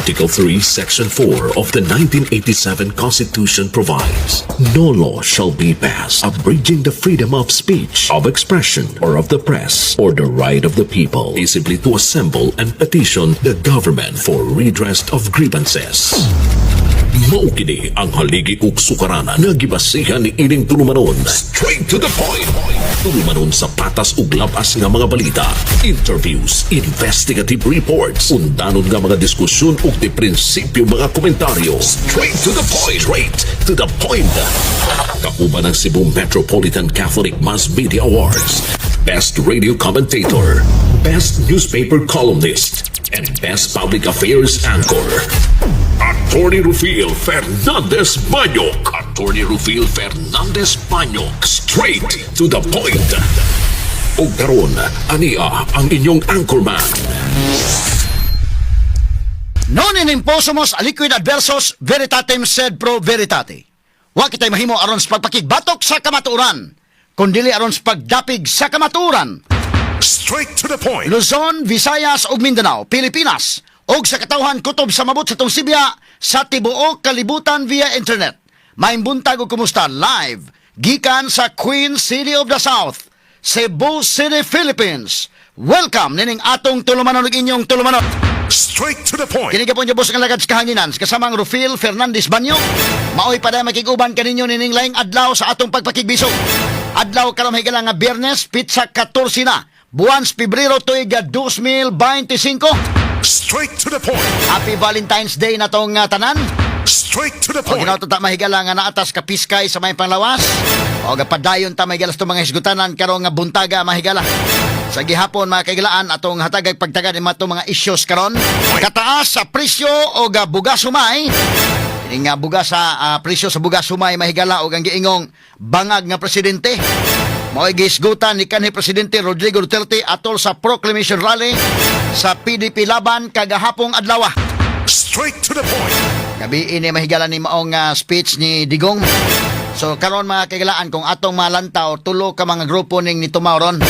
Article 3, Section 4 of the 1987 Constitution provides, "No law shall be passed abridging the freedom of speech, of expression, or of the press, or the right of the people peaceably to assemble and petition the government for redress of grievances." Mao kini ang haligi ug sukaranan nga gibasihan ni ining tulumanon. Straight to the point. Tulumanon sa patas ug labas nga mga balita, interviews, investigative reports, undanon nga mga diskusyon ug di prinsipyo mga komentaryo. Straight to the point. Straight to the point. Kauban ang Cebu Metropolitan Catholic Mass Media Awards, Best Radio Commentator, Best Newspaper Columnist, and Best Public Affairs Anchor. Attorney Rufil Fernandez Banyok. Attorney Rufil Fernandez Banyok. Straight to the point. Ug karon, ania ang inyong anchorman. Non in imposumos aliquid adversos veritatem sed pro veritate. Wa kitay mahimo aron sa pagpakigbatok sa kamatuoran, kundili aron sa pagdapig sa kamatuoran. Straight to the point. Luzon, Visayas ug Mindanao, Pilipinas, ug sa katawhan kutob sa mabot sa atong sibya sa tibuok kalibutan via internet. Maayong buntag ug kumusta live gikan sa Queen City of the South, Cebu City, Philippines. Welcome nining atong tulumanon ug inyong tulumanon. Straight to the point. Kini po niyo nga lagad sa kahanginan kasamang Rufil Fernandez Banyo. Maoy paday makig-uban kaninyo nining laing adlaw sa atong pagpakigbisog. Adlaw karon, higala, nga Biyernes, petsa 14 na buwan sa Pebrero, tuig 2025. Straight to the point. Happy Valentine's Day na tong tanan. Straight to the O point. ginaw ta, mahigala, nga naatas kapiskay sa may panglawas. O gapadayon ta, mahigala, sa mga hisgutanan karong nga buntaga, mahigala. Sa gihapon, mga kaigalaan, atong hatagag pagtagad ni mato mga issues karon. Kataas sa presyo o bugas humay. Ini nga bugas sa presyo sa bugas humay, mahigala, og ang giingong bangag nga presidente. Mao'y gihisgutan ni kanhi Presidente Rodrigo Duterte atol sa proclamation rally sa PDP Laban kagahapong adlaw. Straight to the point. Gabi ini, mahigala, ni maong speech ni Digong. So karon, mga kaigalaan, kung atong malantaw, tulo ka mga grupo ning nitumaw ron.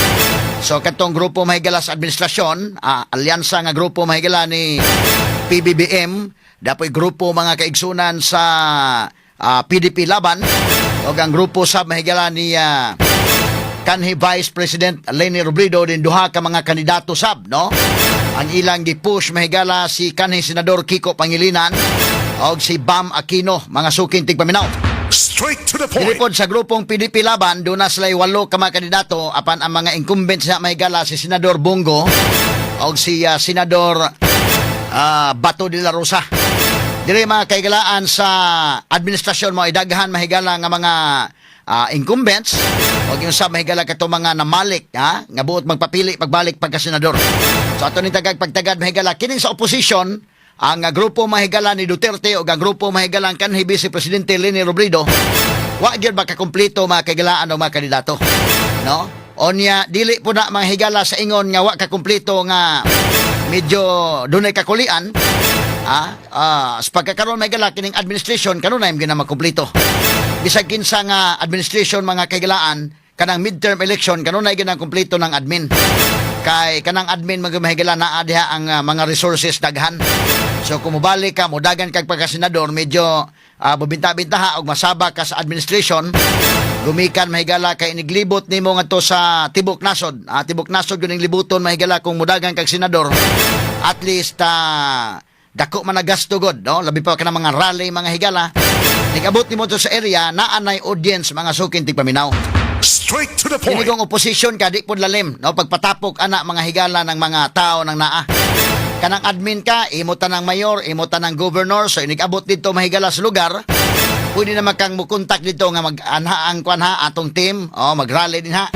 So katong grupo, mahigala, sa administrasyon, alyansa nga grupo, mahigala, ni PBBM, dapoy grupo, mga kaigsunan, sa PDP Laban, ug ang grupo sa, mahigala, ni kanhi Vice President Leni Robredo din duha ka mga kandidato sab, no? Ang ilang gi-push, mahigala, si kanhi Senador Kiko Pangilinan og si Bam Aquino, mga suking tigpaminaw. Straight to the Dili point. Pod sa grupong PDP Laban, doon na sila walo ka mga kandidato apan ang mga incumbent sa, mahigala, si Senador Bong Go og si Senador Bato de la Rosa. Dili, mga kaigalaan, sa administrasyon mo ay daghan, mahigala, nga mga incumbents o yung sa, mahigala, kato mga namalik, ha, nga buot magpapili pagbalik pagka senador. So ato ni tagag pagtagad, mahigala, kining sa opposition, ang grupo, mahigala, ni Duterte o ang grupo, mahigala, ang kanhi Vice Presidente Leni Robredo, wa gyud ba kakumpleto, mga kaigalaan, o mga kandidato, no? Onya dili po na, mga higala, sa ingon nga wa kakumpleto nga medyo dunay kakulian. Sa pagkakaroon, may gala, kining administration kanunay gyud na makumpleto. Bisag kinsa nga administration, mga kaigalaan, kanang midterm election kanunay gyud ang kumpleto ng admin. Kay kanang admin, mga mahigala, naa diha ang mga resources daghan. So kung mobalik ka, modagan kag pagka-senador, medyo bubinta-bintaha og masaba ka sa administration. Gumikan, mahigala, kay iniglibot nimo ngadto sa tibok nasod. Tibok nasod yun ang libuton, mahigala, kung mudagan kag senador. At least dako man nagasto god, no? Labi pa kanang mga rally, mga higala. Nigabot nimo to sa area, naa nay audience, mga suking tigpaminaw. Straight to the point. Kini kung opposition ka, di pod lalim, no? Pagpatapok ana, mga higala, ng mga tao ng naa. Kanang admin ka, imo tanang mayor, imo tanang governor, so inigabot dito, mahigala, sa lugar, pwede naman kang mukontak dito nga mag-anha ang kwan ha, atong team, oh, mag-rally din ha.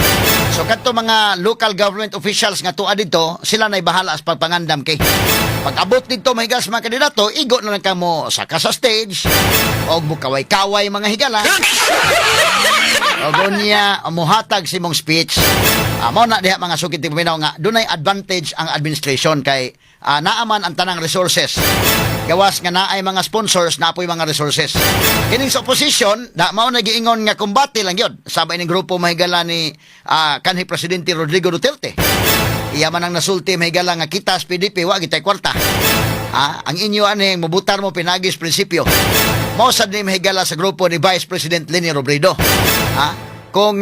So kadto mga local government officials nga tuwa dito, sila na'y bahala sa pagpangandam kay. Pag abot dito, mahigala, sa mga kandidato, igo na lang kamo saka sa stage, og mukaway-kaway, mga higala. O unya muhatag si mong speech. Mao na diha, mga sukit tigpaminaw, nga dunay advantage ang administration kay naaman ang tanang resources. Gawas nga naay mga sponsors, naa poy mga resources. Kining sa opposition, da mao na giingon nga kumbate lang yun. Sabay ning grupo, mahigala, ni kanhi Presidente Rodrigo Duterte. Iya man ang nasulti, mahigala, nga kita sa PDP wa gitay kwarta. Ah, ang inyo ani mobutar mo pinagis prinsipyo. Mao sad ni, mahigala, sa grupo ni Vice President Leni Robredo. Ha? Kung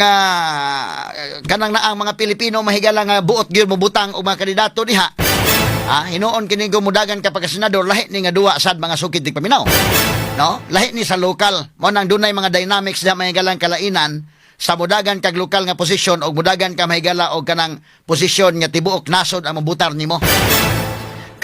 kanang naang mga Pilipino, mahigala, nga buot gyud mobutang og mga kandidato diha. Ah, hinuon kini kung mudagan ka pagka senador, lahi ni nga duwa sad, mga sukid tigpaminaw. No? Lahi ni sa lokal. Mao nang dunay mga dynamics na, mahigalang kalainan sa mudagan kag lokal nga posisyon o mudagan ka, mahigala, og kanang posisyon nga tibuok nasod ang mabutar nimo.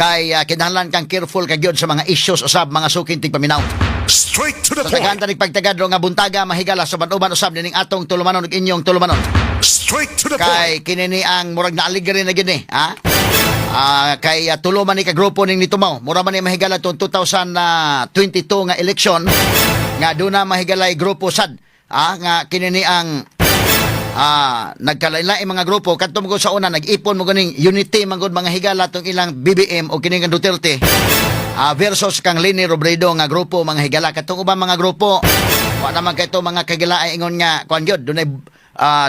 Kay kinahanglan kang careful ka gyud sa mga issues usab, mga suking tigpaminaw. Straight to the Sa point. tagaan pagtagad nga buntaga, mahigala, sa uban usab nining atong tulumanon ug inyong tulumanon. Straight to the point. Kay kini ni ang murag naaligre na gini, ha? Ah, kay tulo man ni ka grupo ning nitumaw. Mura man ni, mahigala, tong 2022 nga eleksyon nga duna mahigalay grupo sad. Ah, nga kini ni ang nagkalain-lain mga grupo kadto mo sa una nag-ipon mo ganing unity man gud, mga higala, tong ilang BBM o kining kang Duterte versus kang Leni Robredo nga grupo, mga higala. Katong ubang mga grupo, wa naman kay to, mga kagila, ay ingon nga kuan gyud, dunay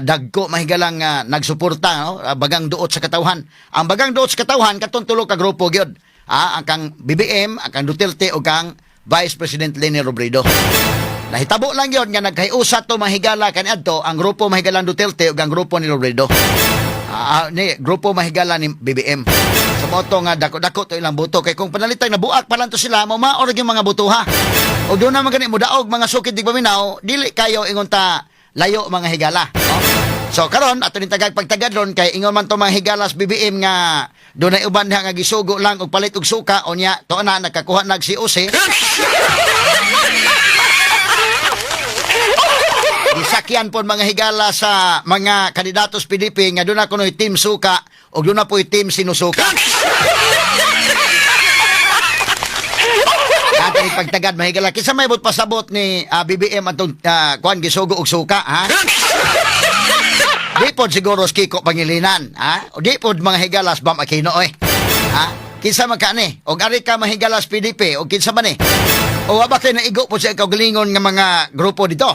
dagko, mahigalang nagsuporta, no? Bagang duot sa katawhan. Ang bagang duot sa katawhan, katong tulo ka grupo gyud, ang kang BBM, ang kang Duterte o kang Vice President Leni Robredo. Nahitabo lang yon nga nagkahiusa to, mahigala, kaniadto ang grupo, mahigalang Duterte ug ang grupo ni Robredo. Ni grupo, mahigala, ni BBM. Sa mao to nga dako-dako to ilang boto kay kung panalitang nabuak pa lang to sila, mo maor yung mga boto ha. Og doon naman gani mudaog, mga sukid tigpaminaw, dili kayo ingon ta layo, mga higala, no? So karon ato ning tagag pagtagad ron kay ingon man to, mga higalas BBM, nga dunay uban diha nga gisugo lang og palit og suka, unya to na nakakuha nag COC. Gisakyan po, mga higala, sa mga kandidatos PDP nga doon na kuno'y team suka o doon na po'y team sinusuka. Ato ni pagtagad, mahigala. Kinsa may but pasabot ni BBM atong kuan gisugo og suka, ha? Di pod siguro si Kiko Pangilinan, ha? O di pod, mga higalas, Bam Aquino oy. Ha? Kinsa man ka ni? Og ari ka, mahigalas PDP o kinsa man ni? O wa ba kay naigo po sa kaugalingon nga mga grupo dito?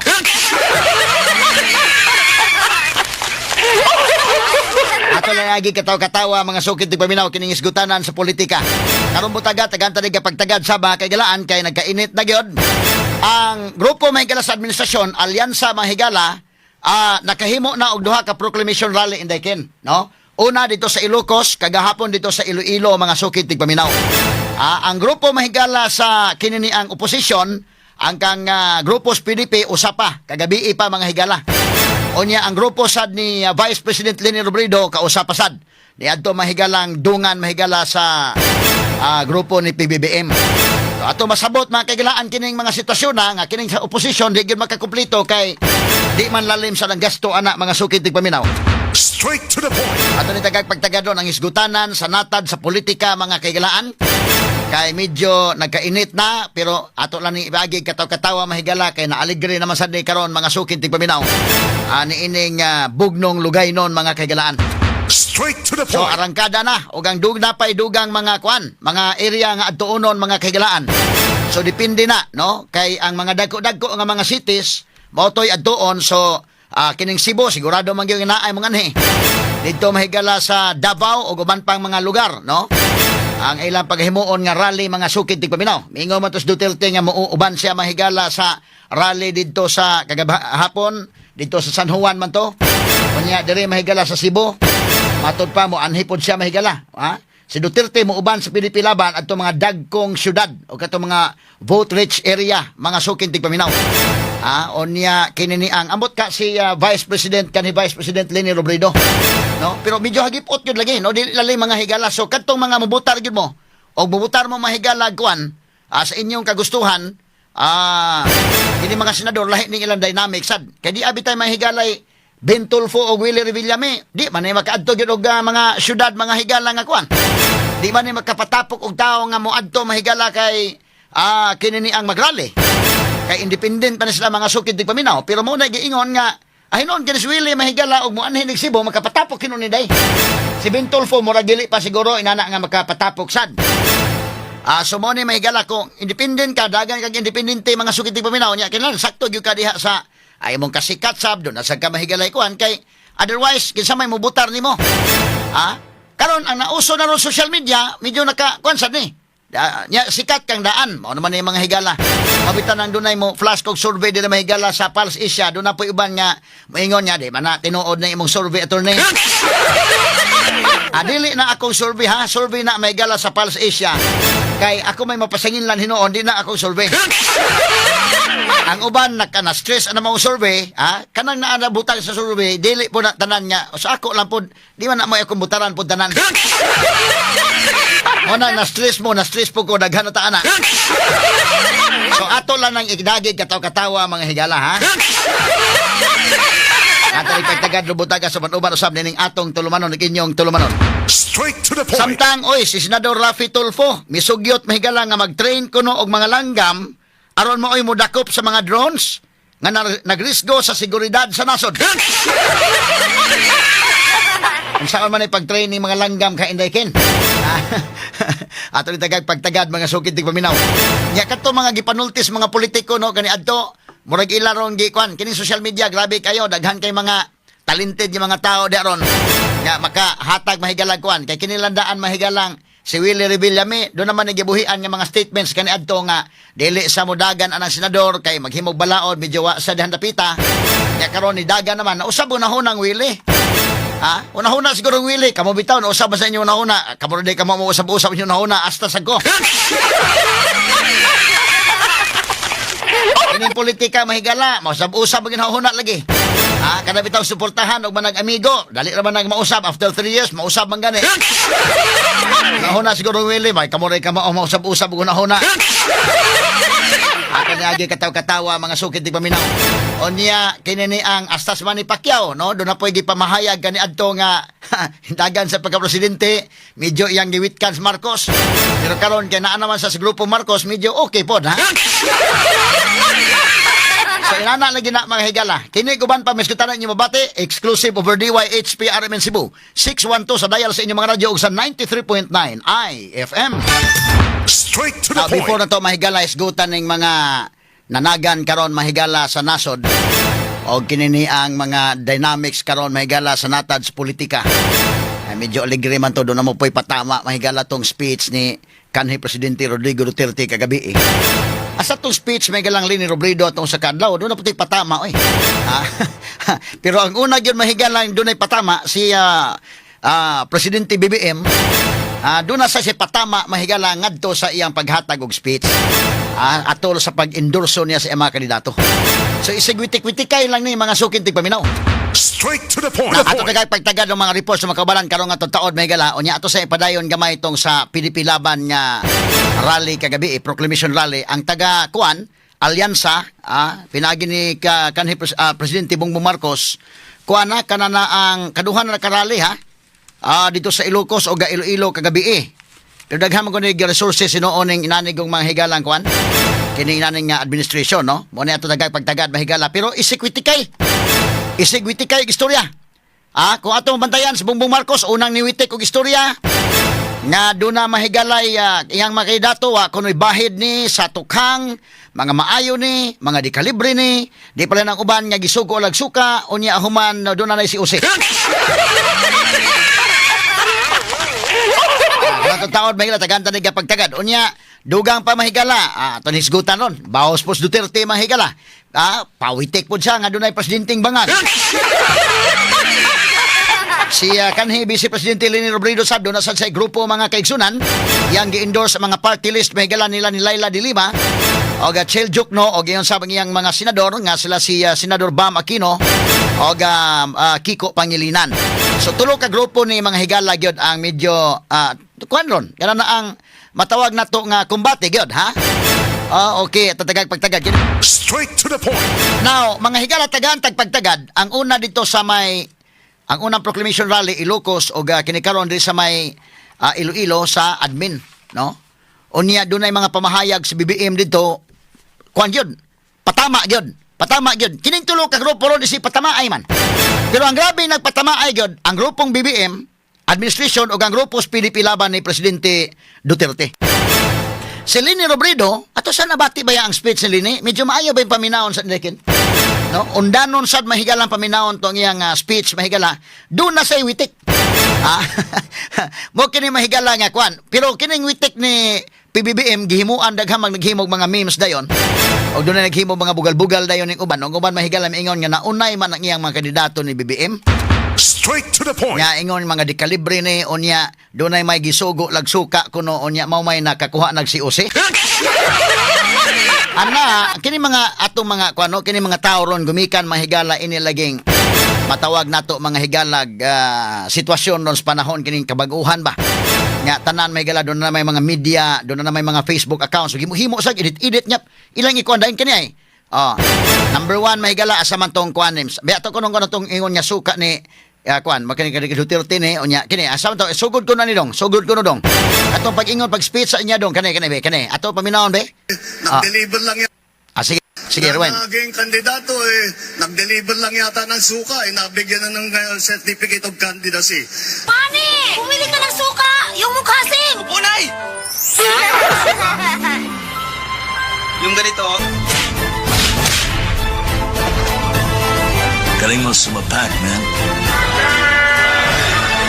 Ato lang lagi katawa-katawa, mga sukid tigpaminaw, kining isgutanan sa politika. Karon butaga, tagan tanig pagtagad sa mga kaigalaan kay nagkainit na gyud. Ang grupo, mahigala, sa administrasyon, Alyansa, mahigala, nakahimo na og duha ka proclamation rally in Daiken, no? Una dito sa Ilocos, kagahapon dito sa Iloilo, mga sukid tigpaminaw. Ang grupo, mahigala, sa kinini ang oposisyon, ang kang grupos PDP usa pa kagabi pa, mga higala. Unya ang grupo sad ni Vice President Leni Robredo kausa pa sad. Niadto, mahigalang dungan, mahigala, sa grupo ni PBBM. So, ato masabot, mga kagilaan, kining mga sitwasyon na nga kining sa oposisyon di gyud makakumpleto kay di man lalim sa lang gasto ana, mga sukid tigpaminaw. Straight to the point. Ato ni tagag pagtagadon ang isgutanan sa natad sa politika, mga kaigalaan. Kay medyo nagkainit na, pero ato lang ni ibagi kataw-katawa, mahigala, kay naaligre naman sad ni karon, mga sukid tigpaminaw. Ani ining bugnong lugay non, mga kaigalaan. Straight to the So point. arangkada na ug ang dugna pay dugang mga kuan, mga area nga adtuonon, mga kahigalaan. So depende na, no, kay ang mga dagko-dagko nga mga cities mao toy adtuon, so kining Cebu sigurado man gyud naay mga anhi. Didto, mahigala, sa Davao ug uban pang mga lugar, no? Ang ilang paghimuon nga rally, mga sukid tigpaminaw. Miingon man to si Duterte nga muuban siya, mahigala, sa rally didto sa kagahapon didto sa San Juan man to. Unya diri, mahigala, sa Cebu. Matod pa mo anhi pod siya, mahigala, ha? Si Duterte mo uban sa PDP Laban adto mga dagkong syudad o kato mga vote rich area, mga sukin tigpaminaw. Ah, onya kini ni ang ambot ka si Vice President kanhi Vice President Leni Robredo. No? Pero medyo hagipot gyud lagi, no? Dili lali, mga higala. So kadtong mga mubutar gyud mo og mubutar mo, mahigala, kuan sa inyong kagustuhan, kini mga senador lahi ning ilang dynamic sad. Kay di abi tay mahigalay Ben Tulfo o Willie Revillame, di man ni makaadto gyud og mga syudad, mga higala, nga kuan. Di man ni makapatapok og tawo nga moadto, mahigala, kay kini ni ang magrally. Kay independent pa ni sila, mga sukid tigpaminaw, pero mo na giingon nga ay noon kini si Willie, mahigala, og moanhin og Cebu, makapatapok hinuon ni day. Si Ben Tulfo mura dili pa siguro inana nga makapatapok sad. So mo ni, mahigala, kung independent ka, dagan kag independente, mga sukid tigpaminaw nya, kinahanglan sakto gyud ka diha sa ay mong kasikat sab doon nasa ka mahigalay kuan, kay otherwise kinsa may mubutar nimo? Ah, karon ang nauso na ron social media, medyo naka kuan sad ni. Nya, sikat kang daan. Mao naman yung mga higala. Mabitan ang dunay mo flash kog survey dili mahigala sa Pulse Asia. Doon na po uban nga moingon niya di man na tinuod na imong survey, attorney. Dili na akong survey ha, survey na mahigala sa Pulse Asia. Kay ako may mapasangin lang hinuon, di na akong survey. Ang uban naka na stress ang mga survey, ha? Kanang naa na butang sa survey, dili po na tanan nga. Sa ako lang po, di man na mo akong butaran po tanan. Muna na stress mo, na stress po ko daghan na ta ana. So ato lang nang igdagig kataw-katawa, mga higala, ha. Ato rin pagtagad lubutaga sa uban usab nining atong tulumanon ug inyong tulumanon. Straight to the point. Samtang oy si Senador Raffy Tulfo misugyot, mahigala, nga mag-train kuno og mga langgam aron mo oy modakop sa mga drones nga nagrisgo sa seguridad sa nasod. Unsaon man ay pag-train ni mga langgam ka, Inday Ken? Ato ni tagag pagtagad, mga sukid tigpaminaw. Nya kadto mga gipanultis mga politiko, no, kani adto murag ila ron gi kuan kini social media, grabe kayo, daghan kay mga talented yung mga tao di aron nga makahatag mahigalang kuan kay kinilandaan mahigalang si Willie Revillame doon naman nagibuhian nga mga statements kani adto nga dili sa mudagan anang senador kay maghimog balaod, medyo wa sa dihan dapita. Nya karon ni dagan naman, nausab unahunang Willie. Ha? Una-una siguro, Willie, kamo bitaw, nausab ba sa inyo una-una? Kamo rin kamo mo usab-usab inyo una-una, hasta sa ko. Kining politika, mahigala, mausab-usab ang ginahuna lagi. Ha? Kada bitaw suportahan og manag amigo, dali ra man nag mausab after 3 years, mausab man gani. Nahuna siguro, Willie, may kamo rin kamo mausab-usab og una-una. Ato ni agi kataw-katawa, mga sukid di paminaw. Unya kini ni ang astas Manny Pacquiao, no, doon na po gipamahayag kani adto nga dagan sa pagka-presidente, medyo iyang giwitkan si Marcos. Pero karon kay naa naman sa grupo Marcos, medyo okay pod ha. So inana lagi na, mga higala. Kini guban pa miskutanan inyo mabati exclusive over DYHP RMN Cebu 612 sa dial sa inyong mga radyo ug sa 93.9 IFM. Straight to the Now, before point. na to, mahigala, isgutan ning mga nanagan karon, mahigala, sa nasod o kinini ang mga dynamics karon, mahigala, sa natad sa politika. Ay, medyo alegre man to, doon na mo po'y patama, mahigala, tong speech ni kanhi Presidente Rodrigo Duterte kagabi eh. Asa tong speech may galang Leni Robredo atong sa kadlaw, doon na puti patama oy. Pero ang una gyud, mahigala, doon ay patama si Presidente BBM. Doon na sa si patama, mahigala, ngadto sa iyang paghatag og speech. Atol sa pag-endorso niya sa iyang mga kandidato. So isigwitik-witikay lang ni mga sukin tigpaminaw. Straight to the point. Na, ato tagay pagtagad ng mga reports sa mga kabalan karong atong taod, mahigala. Unya ato sa ipadayon gamay itong sa PDP Laban nga rally kagabi, eh, proclamation rally. Ang taga kuan alyansa, pinagi ni kanhi Presidente Bongbong Marcos, kuan na kana na ang kaduhan na karally ha. Dito sa Ilocos o ga Iloilo kagabi eh. Pero daghan man ko ni resources sinuon ning inanigong mga higalang kuan. Kini inaning nga administration, no. Mo ni ato tagay pagtagad, mahigala, pero isikwitikay. Isigwitikay og istorya. Kung ato mabantayan si Bongbong Marcos unang niwitik og istorya nga doon na mahigalay iyang mga kandidato wa kuno'y bahid ni sa tukhang mga maayo ni mga di kalibre ni di pala ng uban nga gisugo lag suka. Unya human doon na si Use. Katong taon mahigala tagantang ni pagtagad. Unya dugang pa, mahigala, tunisgutan ron. Baos pos Duterte, mahigala. Pawitik po siya nga dunay presidenteng bangag. Si kanhi Vice Presidente Leni Robredo sab doon sa grupo mga kaigsunan yang gi-endorse sa mga party list, mahigala, nila ni Leila de Lima og Chel Diokno og iyon sa iyang mga senador nga sila si Senador Bam Aquino og Kiko Pangilinan. So tulo ka grupo ni mga higala gyud ang medyo kuan ron. Kana na ang matawag nato nga kumbate gyud ha. Okay, tatagag pagtagad. Straight to the point. Now, mga higala, tagaan tagpagtagad, ang una dito sa may ang unang proclamation rally Ilocos o kini karon diri sa may Iloilo sa admin, no? Unya dunay mga pamahayag si BBM dito, kuan gyud. Patama gyud. Patama gyud. Kining tulo ka grupo ron si patama ay man. Pero ang grabe nagpatama ay gyud ang grupong BBM administration o ang grupo sa PDP Laban ni Presidente Duterte. Si Leni Robredo, ato sa nabati ba ya ang speech ni Leni? Medyo maayo ba yung paminawon sa Nikin? No? Undanon sad mahigalang paminawon to ang iyang speech, mahigala. Doon na sa witik. Mo kini mahigala nga kwan. Pero kining witik ni PBBM gihimuan, daghan mag naghimog mga memes dayon. Og doon na naghimo mga bugal-bugal dayon ning uban. Og uban, mahigala, miingon nga naunay man ang iyang mga kandidato ni BBM. Straight to the point. Nga ingon mga dekalibre ni, unya dunay may gisugo lagsuka kuno, unya mao may nakakuha nag COC. Ana, kini mga atong mga kuano, kini mga tao ron gumikan, mahigala, ini laging matawag nato, mga higalag, sitwasyon ron sa panahon kining kabaguhan ba. Nga tanan, mahigala, doon na may mga media, doon na may mga Facebook accounts. So, himo sa edit edit niya ilang ikuan dayon kini ay. Oh. Number one, mahigala, asa man tong kuan names. Biya to kuno kuno tong ingon nga suka ni kuan makini kani Duterte ni, unya kini asa man to, sugod ko na ni dong, sugod ko no dong. Atong pag-ingon, pag speech sa inya dong, kani kani be, kani ato paminawon be. Nag-deliver lang yata. Ah, sige, sige, Erwin. Naging kandidato eh, nag-deliver lang yata ng suka eh, nabigyan na ng certificate of candidacy. Pani! Bumili ka ng suka! Yung mukha sim! Unay! Yung ganito. Galing mo sumapak, man.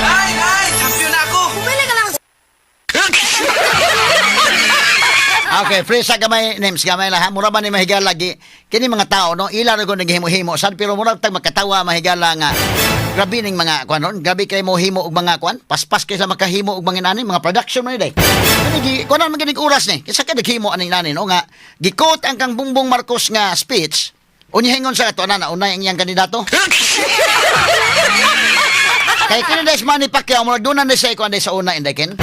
Ay, ay! Champion na ako! Bumili ka ng Okay, free sa gamay names, gamay lang ha. Mura ba ni, mahigala, lagi kini mga tao no, ila ra ko naghimo-himo sad, pero mura tag makatawa, mahigala, nga grabe ning mga kuan ron, grabe kay mo himo og mga kuan, paspas kay sa makahimo og mga nani, mga production man ni day. Kini gi kuan man ginig oras ni. Kinsa kay naghimo aning nani no nga gi-quote ang kang Bongbong Marcos nga speech. Unya hingon sa ato na naunay ang iyang kandidato. Kay kini des Manny Pacquiao, murag doon na siya kuan sa una, inday ken.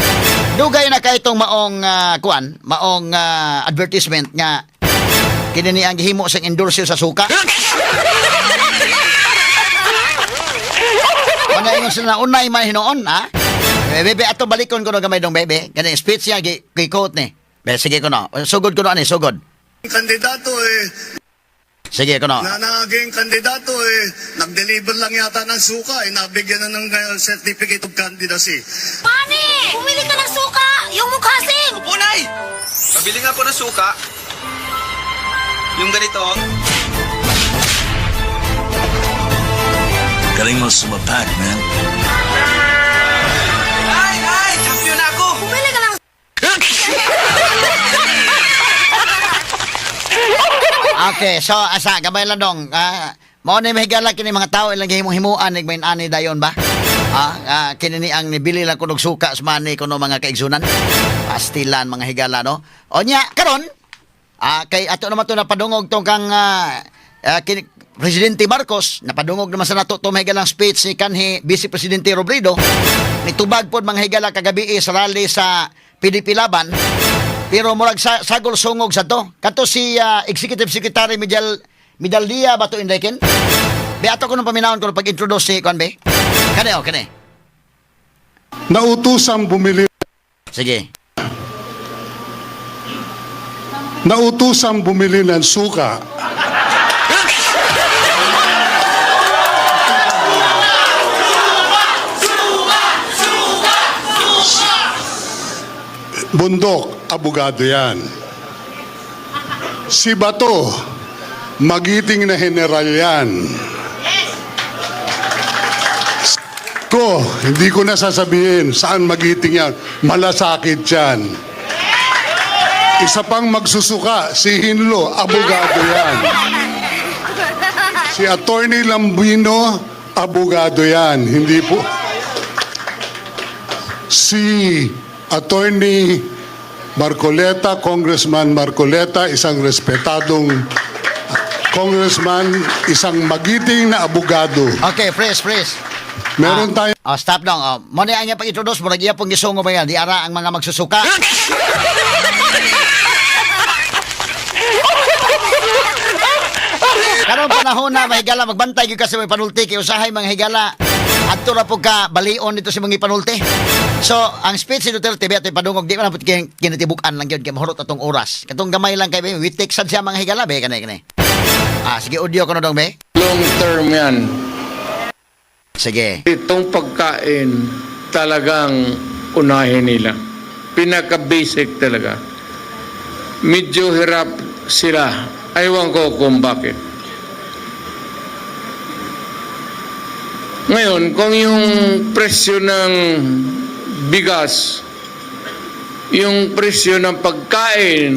Dugay na kay itong maong kuan, maong advertisement nga kini ni ang gihimo sa endorser sa suka. Wala ingon sila na unay man hinuon, ha? Eh, bebe, ato balikon ko no gamay dong, bebe. Kani speech niya gi quote ni. Be, sige ko no. Sugod ko no ani, sugod. Kandidato eh, Sige ko no. na naging kandidato eh, nag-deliver lang yata ng suka eh, nabigyan na ng certificate of candidacy. Pani! Bumili ka ng suka! Yung mukha sim! Unay! Pabili nga po ng suka. Yung ganito. Galing mo sumapak, man. Ay, ay! Champion na ako! Bumili ka ng Okay, so asa gamay lang dong. Mao ni, mahigala, kini mga tao ilang gihimo-himuan nig may ani dayon ba? Kini ni ang nibili lang kunog suka sa mani kuno, mga kaigsunan. Pastilan, mga higala no. O nya karon kay ato naman to napadungog tong kang kini, Presidente Marcos, napadungog naman sa nato to mahigalang speech ni kanhi Vice Presidente Robredo. Nitubag pod, mga higala, kagabi sa rally sa PDP Laban. Pero murag sa, sagol sungog sa to. Kato si Executive Secretary Midal Midaldia ba to, Indekin? Be, ato ko nung paminawon ko nung pag-introduce ni Kwan be. Kani o, kani. Nautusang bumili Sige. Nautusang bumili ng suka. Bundok, abogado yan. Si Bato, magiting na general yan. Ko, hindi ko na sasabihin saan magiting yan. Malasakit yan. Isa pang magsusuka, si Hinlo, abogado yan. Si Attorney Lambino, abogado yan. Hindi po. Si Attorney Marcoleta, Congressman Marcoleta, isang respetadong congressman, isang magiting na abogado. Okay, fresh, fresh. Meron tayo Oh, stop dong. Oh, mo ni ang iya pag-introduce, murag iya pong gisungo ba yan? Di ara ang mga magsusuka. Karon panahon na, mahigala, magbantay gyud ka sa mga panulti kay usahay, mga higala, adto ra po ka balion dito sa mga panulti. So, ang speech ni Duterte be atoy padungog, di man pud kinatibuk-an lang gyud kay mahurot atong oras. Katong gamay lang kay be, witik sad siya, mga higala, be, kani kani. Ah, sige, audio ko na dong, be. Long term yan. Sige. Itong pagkain talagang unahin nila. Pinaka-basic talaga. Medyo hirap sila. Aywan ko kung bakit. Ngayon, kung yung presyo ng bigas, Yung presyo ng pagkain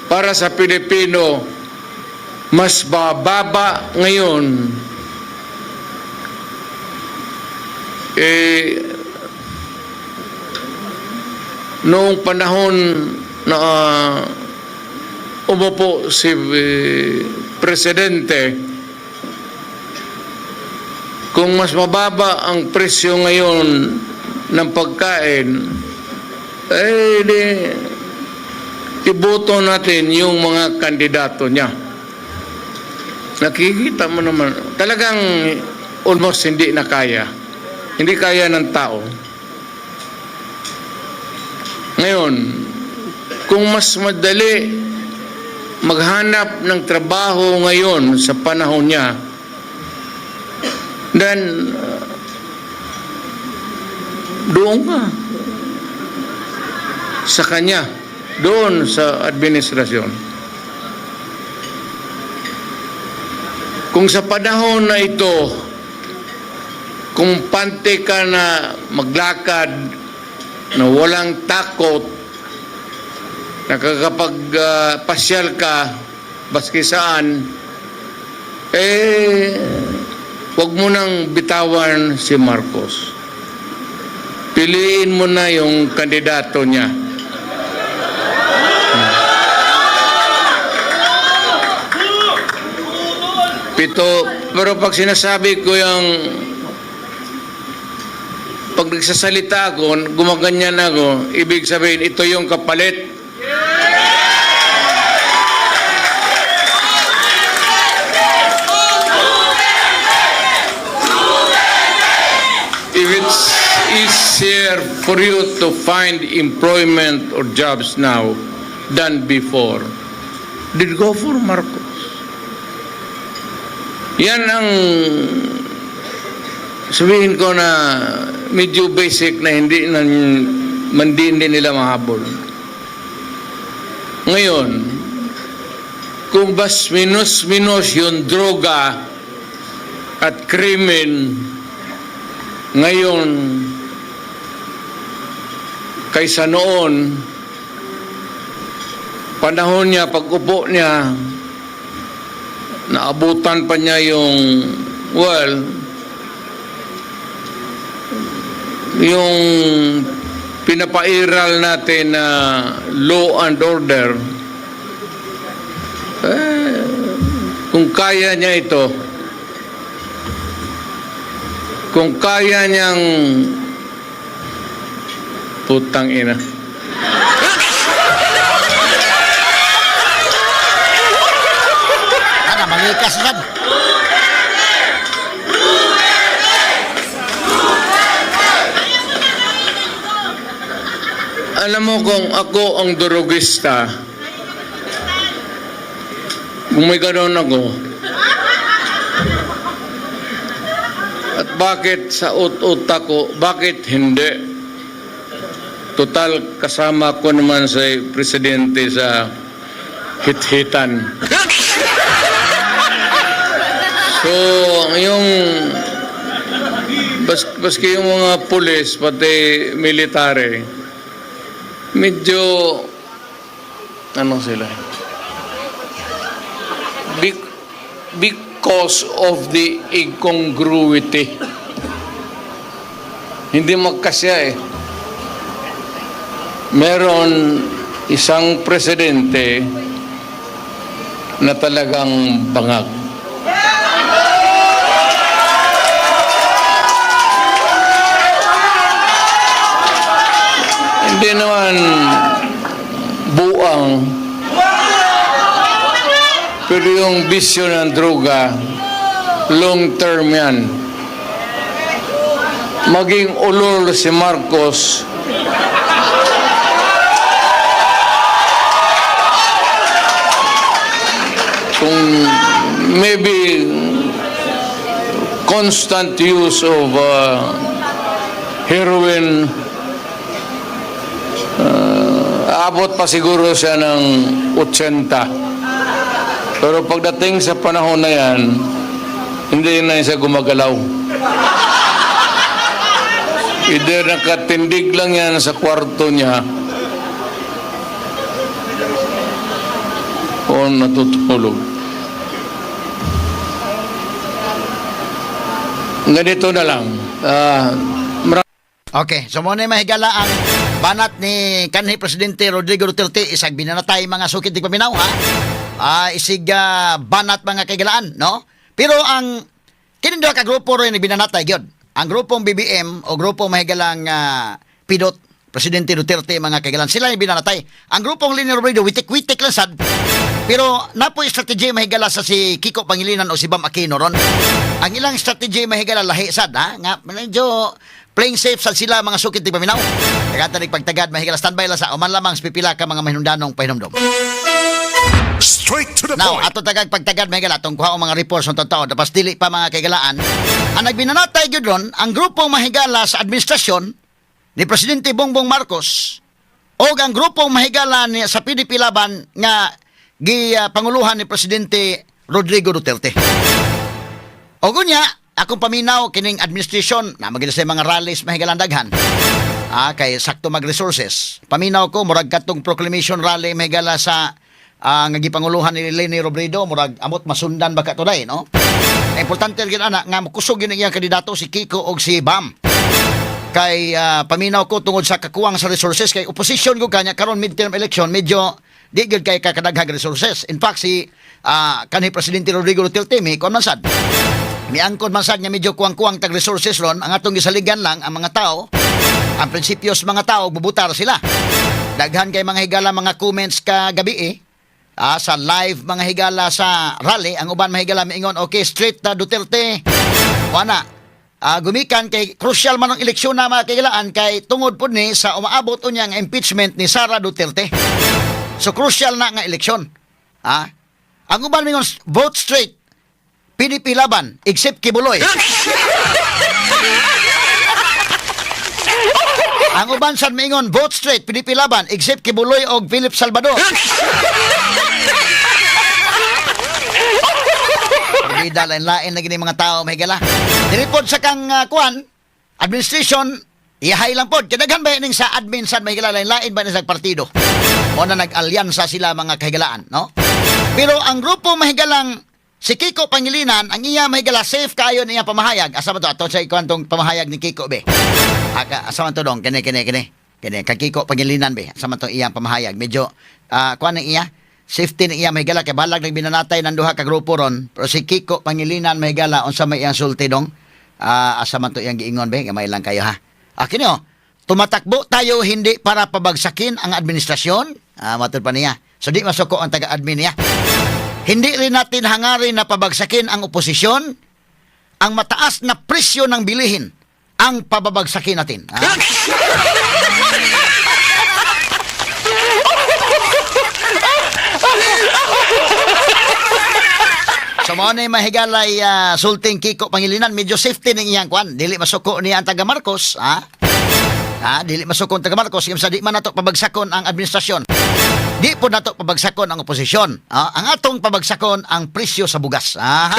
para sa Pilipino mas bababa ngayon, eh noong panahon na umupo si Presidente. Kung mas mababa ang presyo ngayon ng pagkain, eh di, iboto natin yung mga kandidato niya. Nakikita mo naman, talagang almost hindi na kaya. Hindi kaya ng tao. Ngayon, kung mas madali maghanap ng trabaho ngayon sa panahon niya, then doon ka sa kanya, doon sa administrasyon. Kung sa panahon na ito, kung pante ka na maglakad na walang takot, nakakapag-pasyal ka, baski saan, eh, wag mo nang bitawan si Marcos. Piliin mo na yung kandidato niya. Pito, pero pag sinasabi ko yung pag nagsasalita ako, gumaganyan ako, ibig sabihin, ito yung kapalit. If it's easier for you to find employment or jobs now than before, then go for Marcos. Yan ang sabihin ko na medyo basic na hindi na hindi nila mahabol. Ngayon, kung bas minus-minus yung droga at krimen ngayon kaysa noon, panahon niya, pag-upo niya, naabutan pa niya yung, well, yung pinapairal natin na law and order, eh, kung kaya niya ito, kung kaya niyang, putang ina. Ana, mangikas sad. Alam mo kung ako ang durugista, kung may gano'n ako, at bakit sa ut-utak ko, bakit hindi? Total, kasama ko naman sa presidente sa hit-hitan. So, yung baski yung mga pulis, pati military, medyo ano sila, because of the incongruity. Hindi magkasya eh. Meron isang presidente na talagang bangag. Hindi naman buang, pero yung bisyo ng droga, long term yan. Maging ulol si Marcos, kung maybe constant use of heroin, aabot pa siguro siya ng 80. Pero pagdating sa panahon na yan, hindi na siya gumagalaw. Either nakatindig lang yan sa kwarto niya O natutulog. Ganito na lang. Okay, so mao na, mahigala, ang banat ni kanhi Presidente Rodrigo Duterte, isag binanatay, mga suki tigpaminaw, ha. Isig banat, mga kaigalaan, no? Pero ang kining duha ka grupo rin binanatay gyud. Ang grupong BBM o grupong mahigalang Pidot Presidente Duterte, mga kaigalaan, sila yung binanatay. Ang grupong Leni Robredo, witik-witik lang sad. Pero napoy strategy, mahigala, sa si Kiko Pangilinan o si Bam Aquino ron. Ang ilang strategy, mahigala, lahi sad, ha. Nga medyo playing safe sad sila, mga sukit tigpaminaw. Kagata pagtagad, mahigala, standby lang sa uman lamang sa pipila ka mga mahinundanong pahinomdom. Straight to the Now, point. ato tagag pagtagad, mahigala, atong kuha ang mga reports ng totoo. Tapos dili pa, mga kaigalaan. Ang nagbinanatay gyud ron, ang grupong mahigala sa administrasyon ni Presidente Bongbong Marcos o ang grupong mahigala ni, sa PDP Laban nga gipanguluhan ni Presidente Rodrigo Duterte. O gunya, akong paminaw kining administration na magina sa mga rallies, mahigalan, daghan. Kay sakto mag-resources. Paminaw ko murag katong proclamation rally, mahigala, sa nga gipanguluhan ni Leni Robredo, murag amot masundan ba katuday, no? Importante gyud ana nga mokusog yun ang iyang kandidato si Kiko og si Bam. Kay paminaw ko tungod sa kakuwang sa resources kay opposition ko kanya karon midterm election, medyo di gyud kay kakadaghag resources. In fact, si kanhi Presidente Rodrigo Duterte mi kuan man sad. Miangkon man sad nga medyo kuwang-kuwang tag resources ron. Ang atong gisaligan lang ang mga tao, ang prinsipyo sa mga tao, bubutar sila. Daghan kay mga higala mga comments kagabi eh. Sa live, mga higala, sa rally, ang uban, mahigala, miingon, "Okay, straight na Duterte." Wala. Gumikan kay crucial man ang eleksyon na, mga kahigalaan, kay tungod po ni sa umaabot unya nga impeachment ni Sara Duterte. So crucial na nga eleksyon. Ang uban mingon, "Vote straight. PDP Laban except Quiboloy." Ang uban sad mingon, "Vote straight PDP Laban except Quiboloy og Philip Salvador." Bida, lain-lain na gini mga tao, mahigala. Dili pod sa kang kuan, administration, iyahay lang pod. Kaya ba ning sa admin sad, mahigala, lain-lain ba ni sa partido. O na nag-alyansa sila, mga kahigalaan, no? Pero ang grupo, mahigalang si Kiko Pangilinan, ang iya, mahigala, safe kayo niya pamahayag. Asa ba to? Ato sa ikuan tong pamahayag ni Kiko, be. Aka, asa man to dong? Kini, kini, kini. Kini, kay Kiko Pangilinan, be. Asa man to iyang pamahayag? Medyo, kuan ang iya? Safety ni iya, mahigala, kay balag nagbinanatay ng duha ka grupo ron. Pero si Kiko Pangilinan, mahigala, unsa may iyang sulti dong? Asa man to iyang giingon, be? Gamay lang kayo, ha. Kini oh. "Tumatakbo tayo hindi para pabagsakin ang administrasyon." Matud pa niya. So di masuko ang taga-admin niya. "Hindi rin natin hangarin na pabagsakin ang oposisyon. Ang mataas na presyo ng bilihin ang pababagsakin natin." So mao na mahigalay sulting Kiko Pangilinan, medyo safety ning iyang kwan. Dili masuko niya ang taga Marcos, ha? Ha, dili masuko ang taga Marcos sa di man nato pabagsakon ang administrasyon. Di po nato pabagsakon ang oposisyon. Ang atong pabagsakon ang presyo sa bugas. Ha?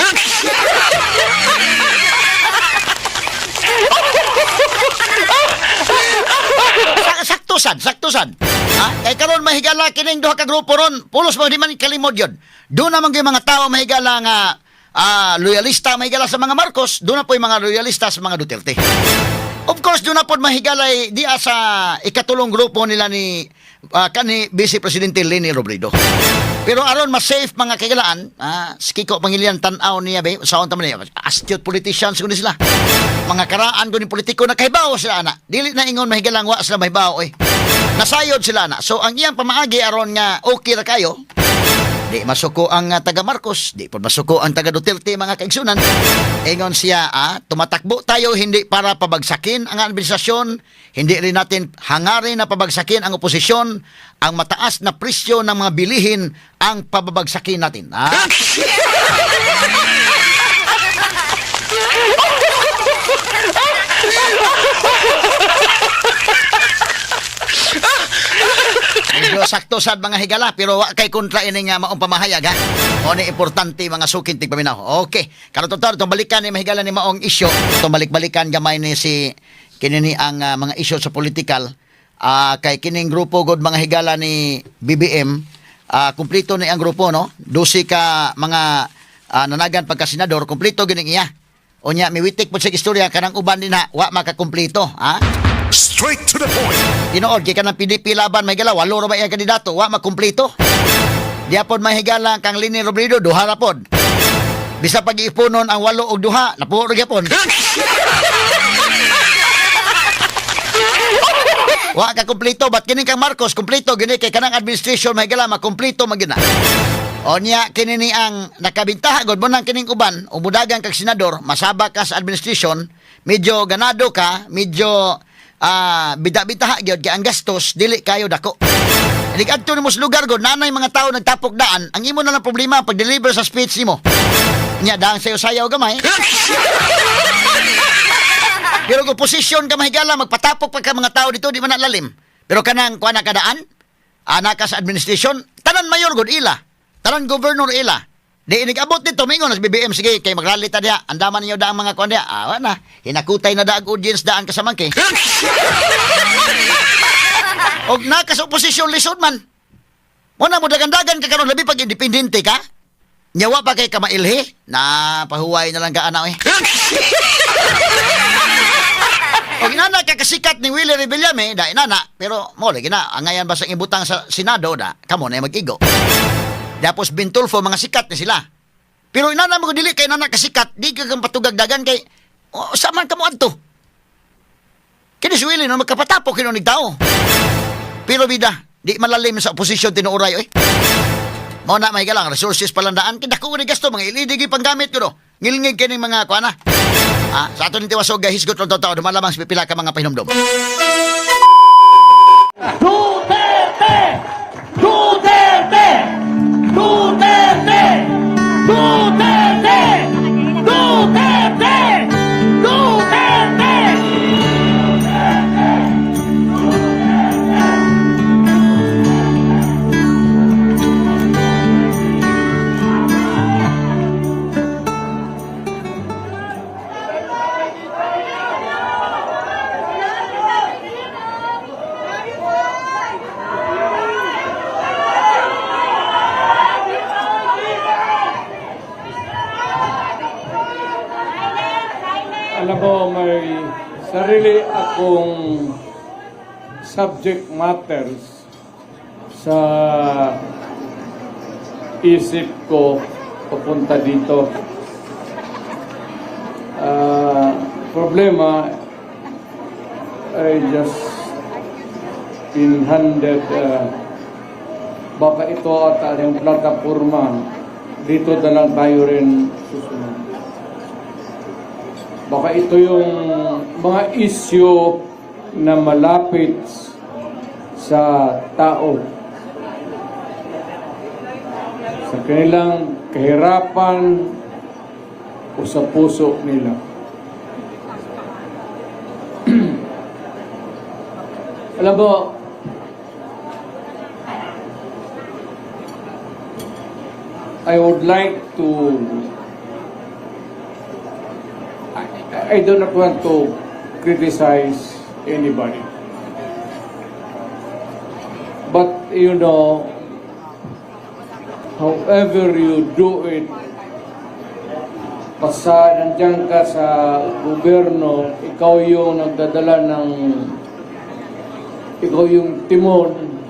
Sakto sad, sakto sad. Ha? Kay karon, mahigala, kining duha ka grupo ron, pulos mo di man kalimod yun. Doon naman gyud mga tao, mahigala, nga loyalista, mahigala, sa mga Marcos, doon na po yung mga loyalista sa mga Duterte. Of course, doon na po mahigalay di sa ikatulong grupo nila ni kani Vice Presidente Leni Robredo. Pero aron mas safe, mga kaigalaan, si Kiko Pangilinan, tan-aw niya be, sa unta man niya, astute politicians kuno sila. Mga karaan ko ni politiko na kahibaw sila ana. Dili na ingon, mahigalang, wa sila mahibaw oy. Nasayod sila na. So ang iyang pamaagi aron nga okay ra kayo, di masuko ang taga Marcos, di po masuko ang taga Duterte, mga kaigsunan. Ingon siya, "Tumatakbo tayo hindi para pabagsakin ang administrasyon, hindi rin natin hangarin na pabagsakin ang oposisyon, ang mataas na presyo ng mga bilihin ang pababagsakin natin." Medyo sakto sad, mga higala, pero wa kay kontra ini nga maong pamahayag, ha. O ni importante, mga suking tigpaminaw. Okay. Karon to itong balikan ni, mahigala, ni maong isyu. Itong balik-balikan gamay ni si kini ni ang mga isyu sa political. Kay kining grupo god, mga higala, ni BBM. Kumpleto ni ang grupo, no? 12 ka mga nanagan pagka senador, kumpleto gyud ang iya. Unya miwitik po sa istorya kanang uban din ha, wa makakumpleto, ha? Straight to the point. Tinuod kay kanang PDP Laban, mahigala, walo ra ba iya kandidato, wa makumpleto. Diapon, mahigala, kang Leni Robredo, duha ra pod. Bisa pag ipunon ang walo og duha, napuo ra gyapon. Wa ka kumpleto, but kining kang Marcos kumpleto gini kay kanang administration, mahigala, makumpleto man gyud na. Onya kini ni ang nakabintaha gud mo nang kining uban umudagan kag senador, masaba ka sa administration, medyo ganado ka, medyo bida-bitaha gyud kay ang gastos dili kayo dako. Inig adto nimo sa lugar gud, nanay mga tao nagtapok daan, ang imo na lang problema pag-deliver sa speech nimo. Nya dahang sayo-sayaw gamay. Pero kung posisyon ka, mahigala, magpatapok pa ka mga tao dito, di man na lalim. Pero kanang kuha na kadaan, ana ka sa administration, tanan mayor gud ila. Tanan governor ila. Di inig abot dito, mingon na si BBM, sige, kay magrally ta diha. Andaman ninyo daang mga kuha diha. Ah, na. Hinakutay na daag audience daan kasamangke. Og na ka sa oposisyon, lisod man. Mo na mo dagan-dagan ka karon, labi pag independente ka. Nyawa pa kay kamailhi, na pahuway na lang ka ana eh. Og inana ka kasikat ni Willie Revillame, da inana, pero mo lagi na angayan ba sa ibutang sa Senado da, kamo na mag-igo. Tapos Bintulfo, mga sikat ni sila. Pero inana mo dili kay inana kasikat, di ka kang patugagdagan kay oh, sa man kamo adto. Kini si Willie no magkapatapok kini tao. Pero bida, di malalim sa oposisyon tinuoray oy. Mao na may galang resources palandaan kay dako ni gasto mga LED gyud panggamit kuno. Ngilngig kining mga kuana. Ah, sa ato ning tiwasog hisgot lang tao dumalamang sa pipila ka mga pahinumdom. Duterte! Duterte! Duterte! Duterte! Duterte! Duterte! Alam mo, may sarili akong subject matters sa isip ko papunta dito. Problema, I just been handed, baka ito at yung plataforma, dito na lang tayo rin susunod. Baka ito yung mga issue na malapit sa tao. Sa kanilang kahirapan o sa puso nila. Alam mo, I would like to I do not want to criticize anybody. But however you do it, basta nandiyan ka sa gobyerno, ikaw yung nagdadala ng, ikaw yung timon,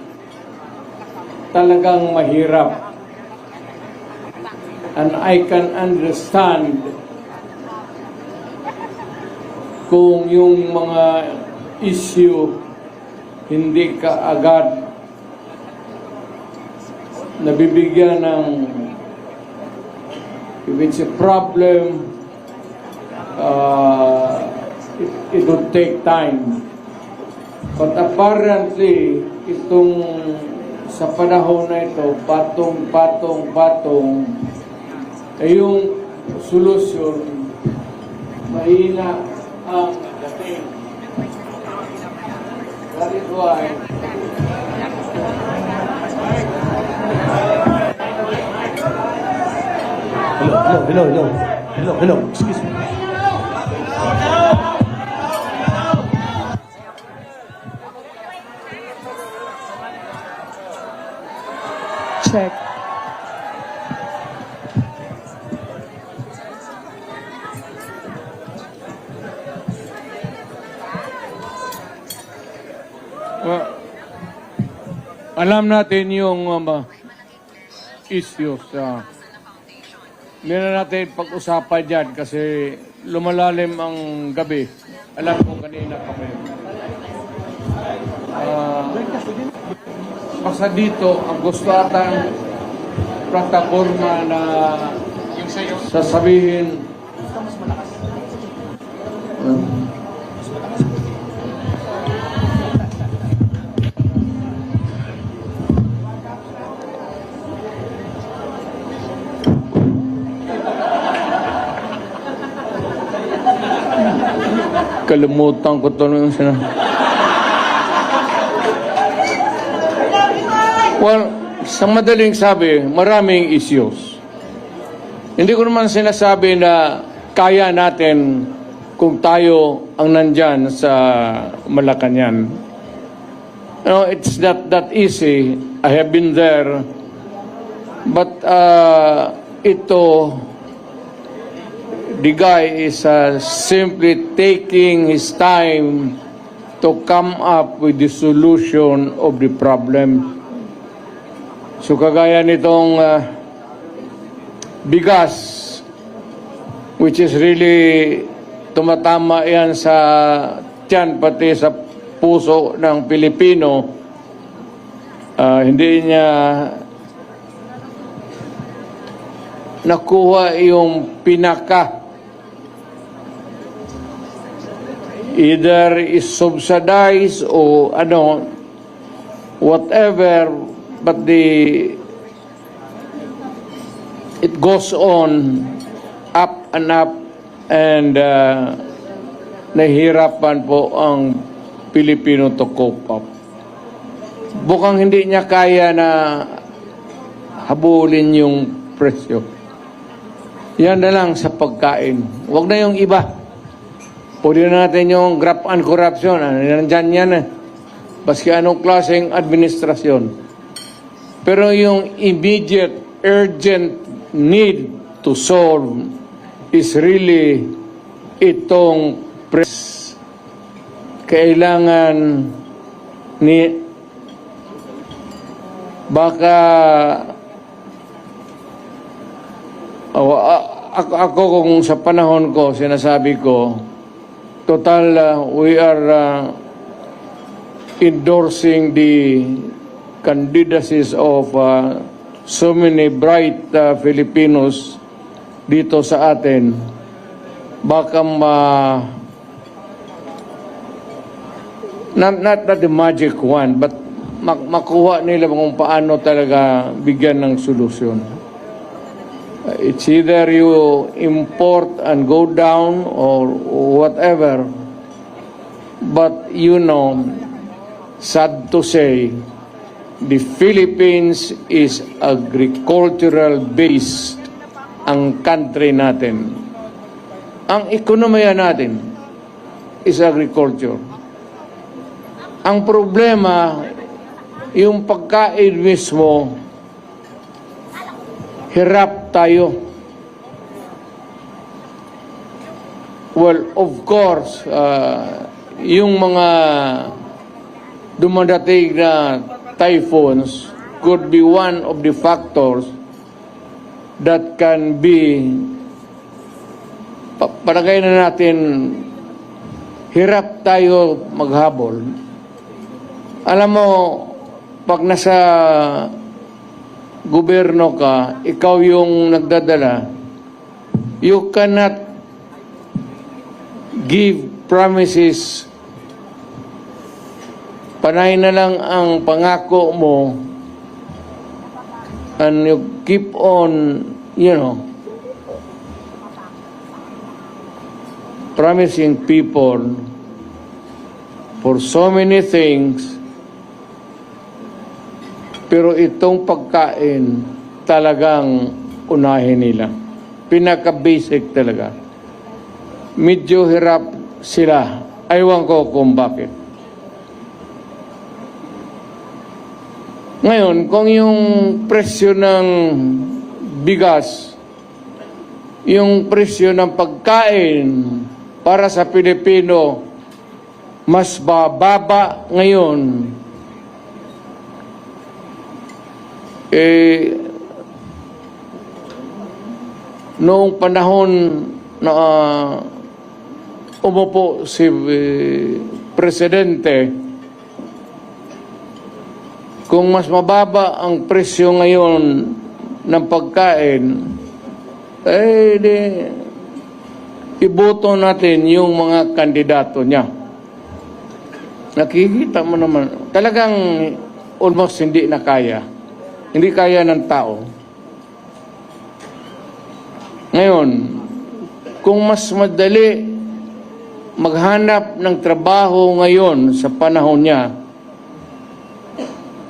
talagang mahirap. And I can understand kung yung mga issue hindi ka agad nabibigyan ng, if it's a problem, it would take time. But apparently, itong sa panahon na ito, patong, patong, patong, ay yung solusyon, mahina ang dating. That is why Hello, hello, hello, hello. Hello, hello. Excuse me. Check. Well, alam natin yung issues. Hindi na natin pag-usapan dyan kasi lumalalim ang gabi. Alam ko kanina pa kayo. Basta dito, ang gusto ata ng plataforma na sasabihin. Kalimutan ko to yung sinabi. Well, sa madaling sabi, maraming issues. Hindi ko naman sinasabi na kaya natin kung tayo ang nandyan sa Malacanang. No, it's not that easy. I have been there. But ito, the guy is simply taking his time to come up with the solution of the problem. So kagaya nitong bigas, which is really tumatama yan sa tiyan pati sa puso ng Pilipino, hindi niya nakuha yung pinaka, either is subsidized o ano, whatever, but it goes on up and up and nahihirapan po ang Pilipino to cope up. Bukang hindi niya kaya na habulin yung presyo. Yan na lang sa pagkain. Huwag na yung iba. Pwede na natin yung graft and corruption. Ano, nandyan yan eh. Baski anong klaseng administrasyon. Pero yung immediate, urgent need to solve is really itong press. Kailangan ni baka, oh, ako kung sa panahon ko, sinasabi ko, total, we are endorsing the candidacies of so many bright Filipinos dito sa atin. Baka not the magic one, but makuha nila kung paano talaga bigyan ng solusyon. It's either you import and go down or whatever. But sad to say, the Philippines is agricultural based ang country natin. Ang ekonomiya natin is agriculture. Ang problema, yung pagkain mismo, hirap tayo. Well, of course, yung mga dumadating na typhoons could be one of the factors that can be palagay na natin hirap tayo maghabol. Alam mo, pag nasa gobyerno ka, ikaw yung nagdadala, you cannot give promises. Panay na lang ang pangako mo and you keep on promising people for so many things, pero itong pagkain talagang unahin nila. Pinaka-basic talaga. Medyo hirap sila. Aywan ko kung bakit. Ngayon, kung yung presyo ng bigas, yung presyo ng pagkain para sa Pilipino, Mas bababa ngayon eh noong panahon na umupo si presidente. Kung mas mababa ang presyo ngayon ng pagkain, eh di iboto natin yung mga kandidato niya. Nakikita mo naman, talagang almost hindi na kaya. Hindi kaya ng tao. Ngayon, kung mas madali maghanap ng trabaho ngayon sa panahon niya,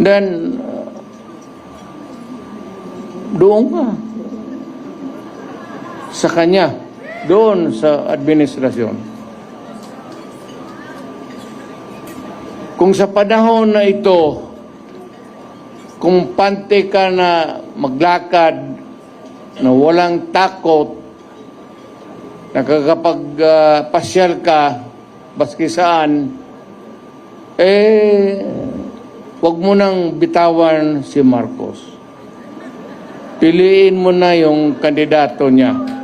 then doon ka sa kanya, doon sa administrasyon. Kung sa panahon na ito, kampante ka na maglakad na walang takot, nakakapag-pasyal ka, baski saan, eh, wag mo nang bitawan si Marcos. Piliin mo na yung kandidato niya.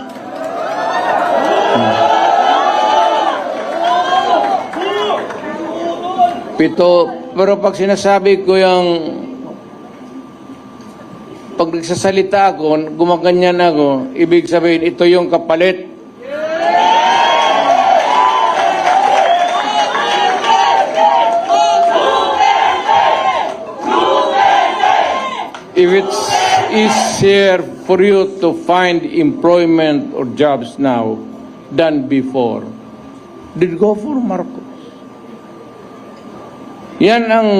Pito, pero pag sinasabi ko yung pag nagsasalita ako, gumaganyan ako, ibig sabihin, ito yung kapalit. If it's easier for you to find employment or jobs now than before, then go for Marcos. Yan ang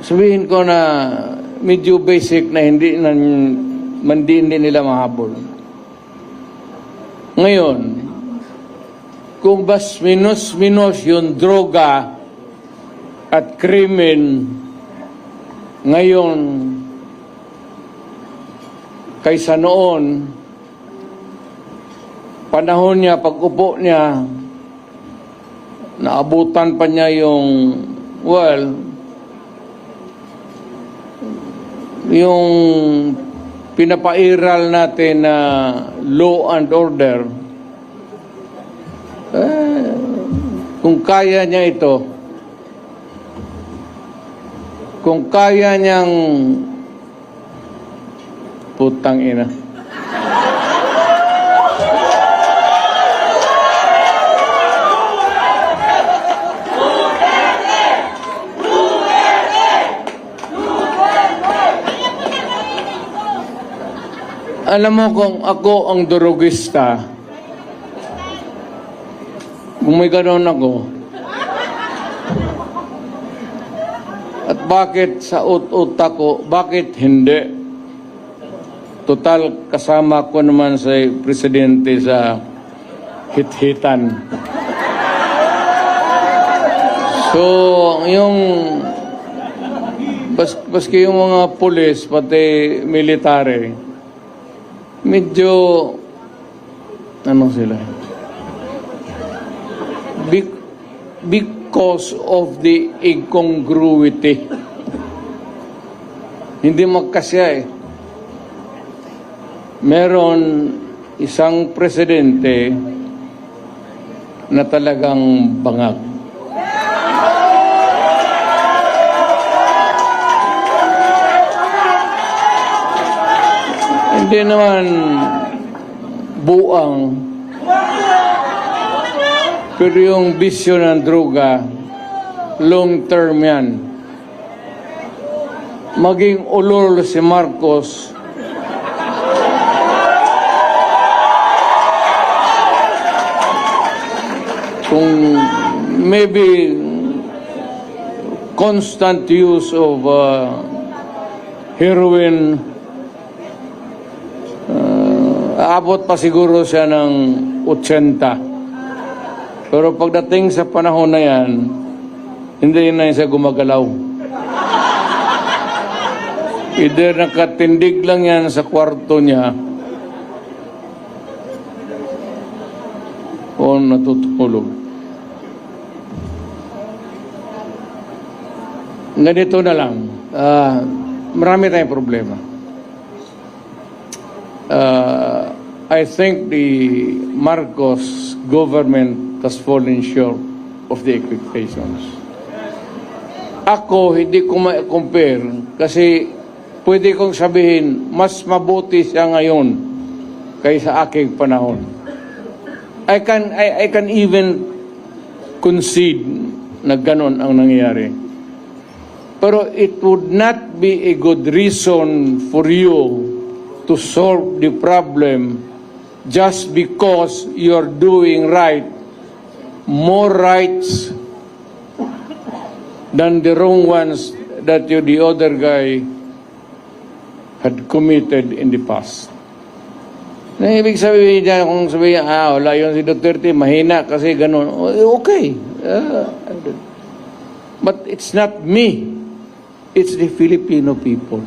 sabihin ko na medyo basic na hindi na hindi nila mahabol. Ngayon, kung bas minus-minus yung droga at krimen ngayon kaysa noon, panahon niya, pag-upo niya, naabutan pa niya yung, well, yung pinapairal natin na law and order, eh, kung kaya niya ito, kung kaya niyang, putang ina. Alam mo, kung ako ang durugista, kung may ganoon ako, at bakit sa ut-utak ko, bakit hindi? Total, kasama ko naman sa presidente sa hit-hitan. So, yung baski yung mga pulis, pati military, medyo, ano sila, because of the incongruity. Hindi magkasya eh. Meron isang presidente na talagang bangag. Hindi naman buang. Pero yung bisyo ng droga, long term yan. Maging ulol si Marcos, kung maybe constant use of heroin, aabot pa siguro siya ng 80. Pero pagdating sa panahon na yan, hindi na siya gumagalaw. Either nakatindig lang yan sa kwarto niya o natutulog. Ganito na lang. Marami tayong problema. I think the Marcos government has fallen short of the expectations. Ako, hindi ko ma-compare kasi pwede kong sabihin, mas mabuti siya ngayon kaysa aking panahon. I can even concede na ganon ang nangyayari. Pero it would not be a good reason for you to solve the problem just because you're doing right, more rights than the wrong ones that the other guy had committed in the past. Na ibig sabihin niya, kung sabihin, "Ah, wala yun si Duterte, mahina kasi ganun." Okay. But it's not me. It's the Filipino people.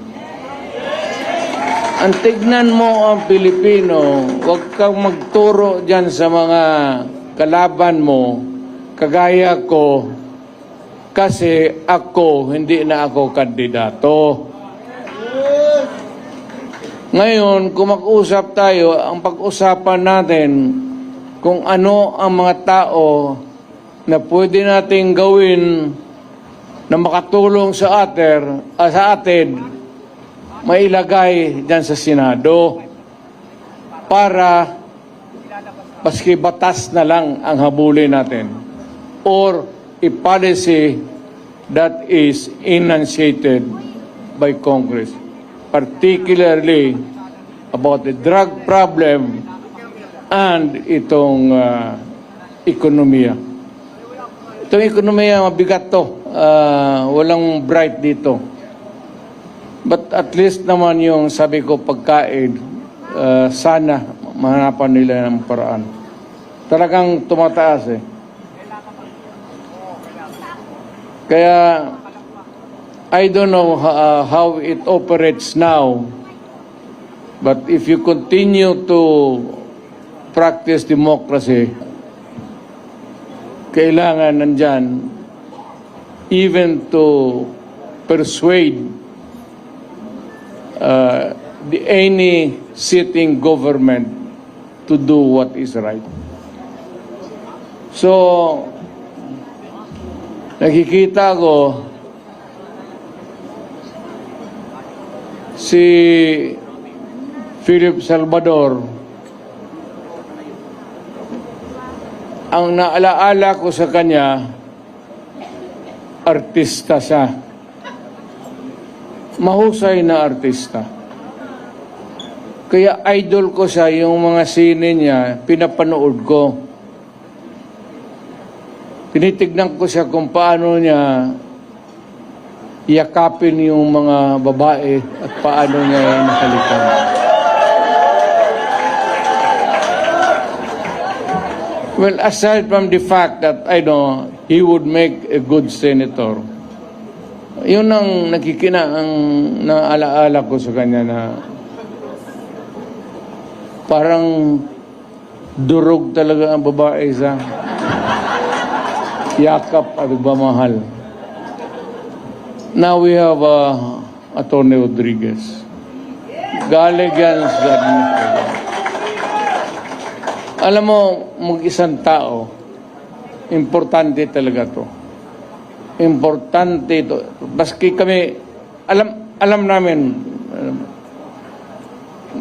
Ang tignan mo ang Pilipino, huwag kang magturo dyan sa mga kalaban mo, kagaya ko, kasi ako, hindi na ako kandidato. Ngayon, kung mag-usap tayo, ang pag-usapan natin kung ano ang mga tao na pwede nating gawin na makatulong sa atin, mailagay dyan sa Senado para maski batas na lang ang habulin natin or a policy that is enunciated by Congress, particularly about the drug problem and itong ekonomiya. Itong ekonomiya, mabigat to. Walang bright dito. But at least naman yung sabi ko pagkain, sana mahanapan nila ng paraan. Talagang tumataas eh. Kaya I don't know how it operates now, but if you continue to practice democracy, kailangan nandyan even to persuade the any sitting government to do what is right. So, nakikita ko si Philip Salvador, ang naalaala ko sa kanya, artista siya. Mahusay na artista. Kaya idol ko siya, yung mga sine niya, pinapanood ko. Tinitignan ko siya kung paano niya yakapin yung mga babae at paano niya hinahalikan. Well, aside from the fact that I know he would make a good senator, yun ang nakikina ang naalaala ko sa kanya na parang durog talaga ang babae sa yakap at pagmamahal. Now we have Attorney Rodriguez. Galing yan sa administrasyon. Alam mo, mag-isang tao, importante talaga to. Importante ito. Baski kami, alam namin,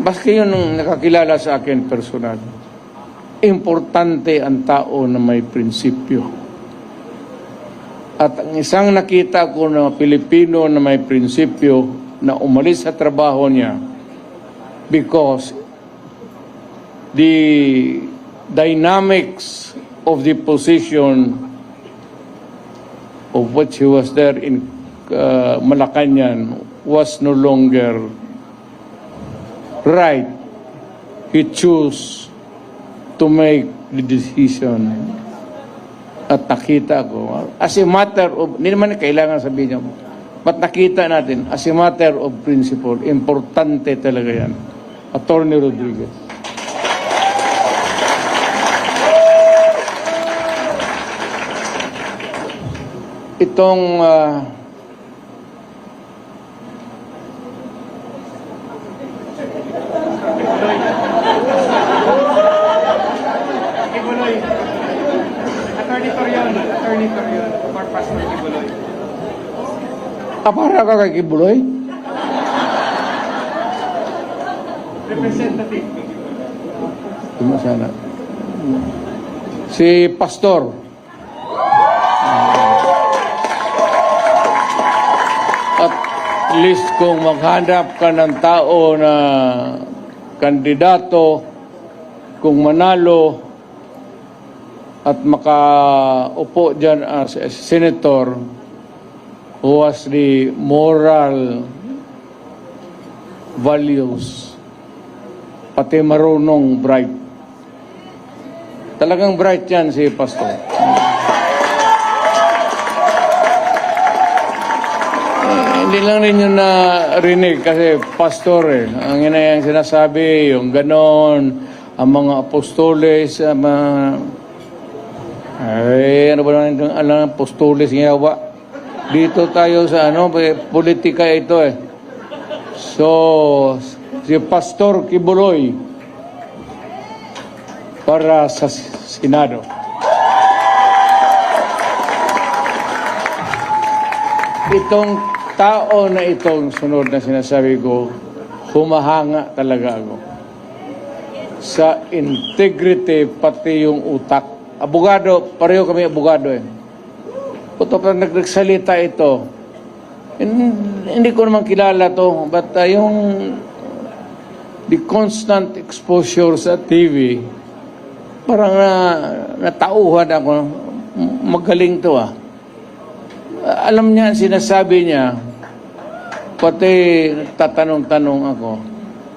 baski yun ang nakakilala sa akin personal, importante ang tao na may prinsipyo. At ang isang nakita ko na Pilipino na may prinsipyo na umalis sa trabaho niya because the dynamics of the position of which he was there in Malacanang was no longer right. He chose to make the decision. At nakita ko, as a matter of, hindi naman kailangan sabihin niya, but nakita natin, as a matter of principle, importante talaga yan. Attorney Rodriguez. Itong Pastor Quiboloy. Ah, para ka kay Quiboloy? Representative. Tuma sana. Si Pastor. At least kung maghanap ka ng tao na kandidato, kung manalo at makaupo dyan as a senator who has the moral values, pati marunong, bright. Talagang bright yan si Pastor. Eh, hindi lang ninyo narinig kasi pastor eh. Ang ina yung sinasabi, yung ganon, ang mga apostoles, ang mga... Ay, ano ba naman itong alam, apostoles nga wa? Dito tayo sa ano, eh, politika ito eh. So, si Pastor Quiboloy para sa Senado. Itong tao na itong sunod na sinasabi ko, humahanga talaga ako. Sa integrity, pati yung utak. Abogado, pareho kami abogado eh. Puto pa nagsalita ito, hindi ko naman kilala to, but yung the constant exposure sa TV, parang natauhan ako, magaling to ah. Alam niya ang sinasabi niya, pati tatanong-tanong ako,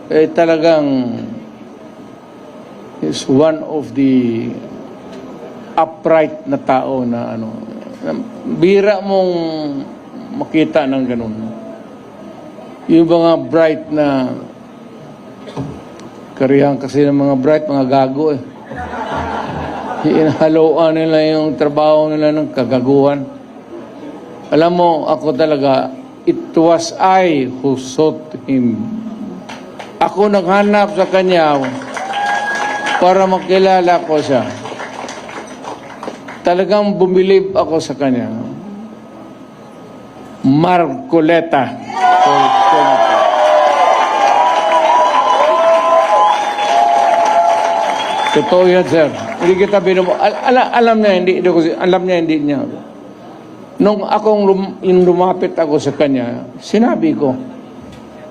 eh talagang is one of the upright na tao na ano, bira mong makita ng ganun. Yung mga bright na karihan kasi ng mga bright, mga gago eh. Inhaluan nila yung trabaho nila ng kagaguhan. Alam mo, ako talaga, it was I who sought him. Ako naghanap sa kanya para makilala ko siya. Talagang bumilib ako sa kanya. Marcoleta. For Senator. Totoo yan, sir. Hindi kita binubo. Alam niya, hindi ko, alam niya, hindi niya. Nung yung lumapit ako sa kanya, sinabi ko,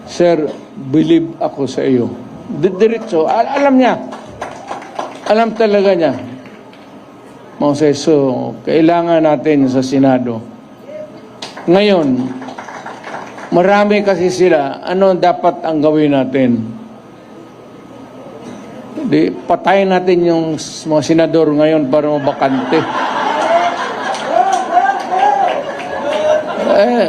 "Sir, believe ako sa iyo." Diretso, alam niya. Alam talaga niya. Moses, so, kailangan natin sa Senado. Ngayon, marami kasi sila, ano dapat ang gawin natin? Di, patayin natin yung mga senador ngayon para mabakante. Eh,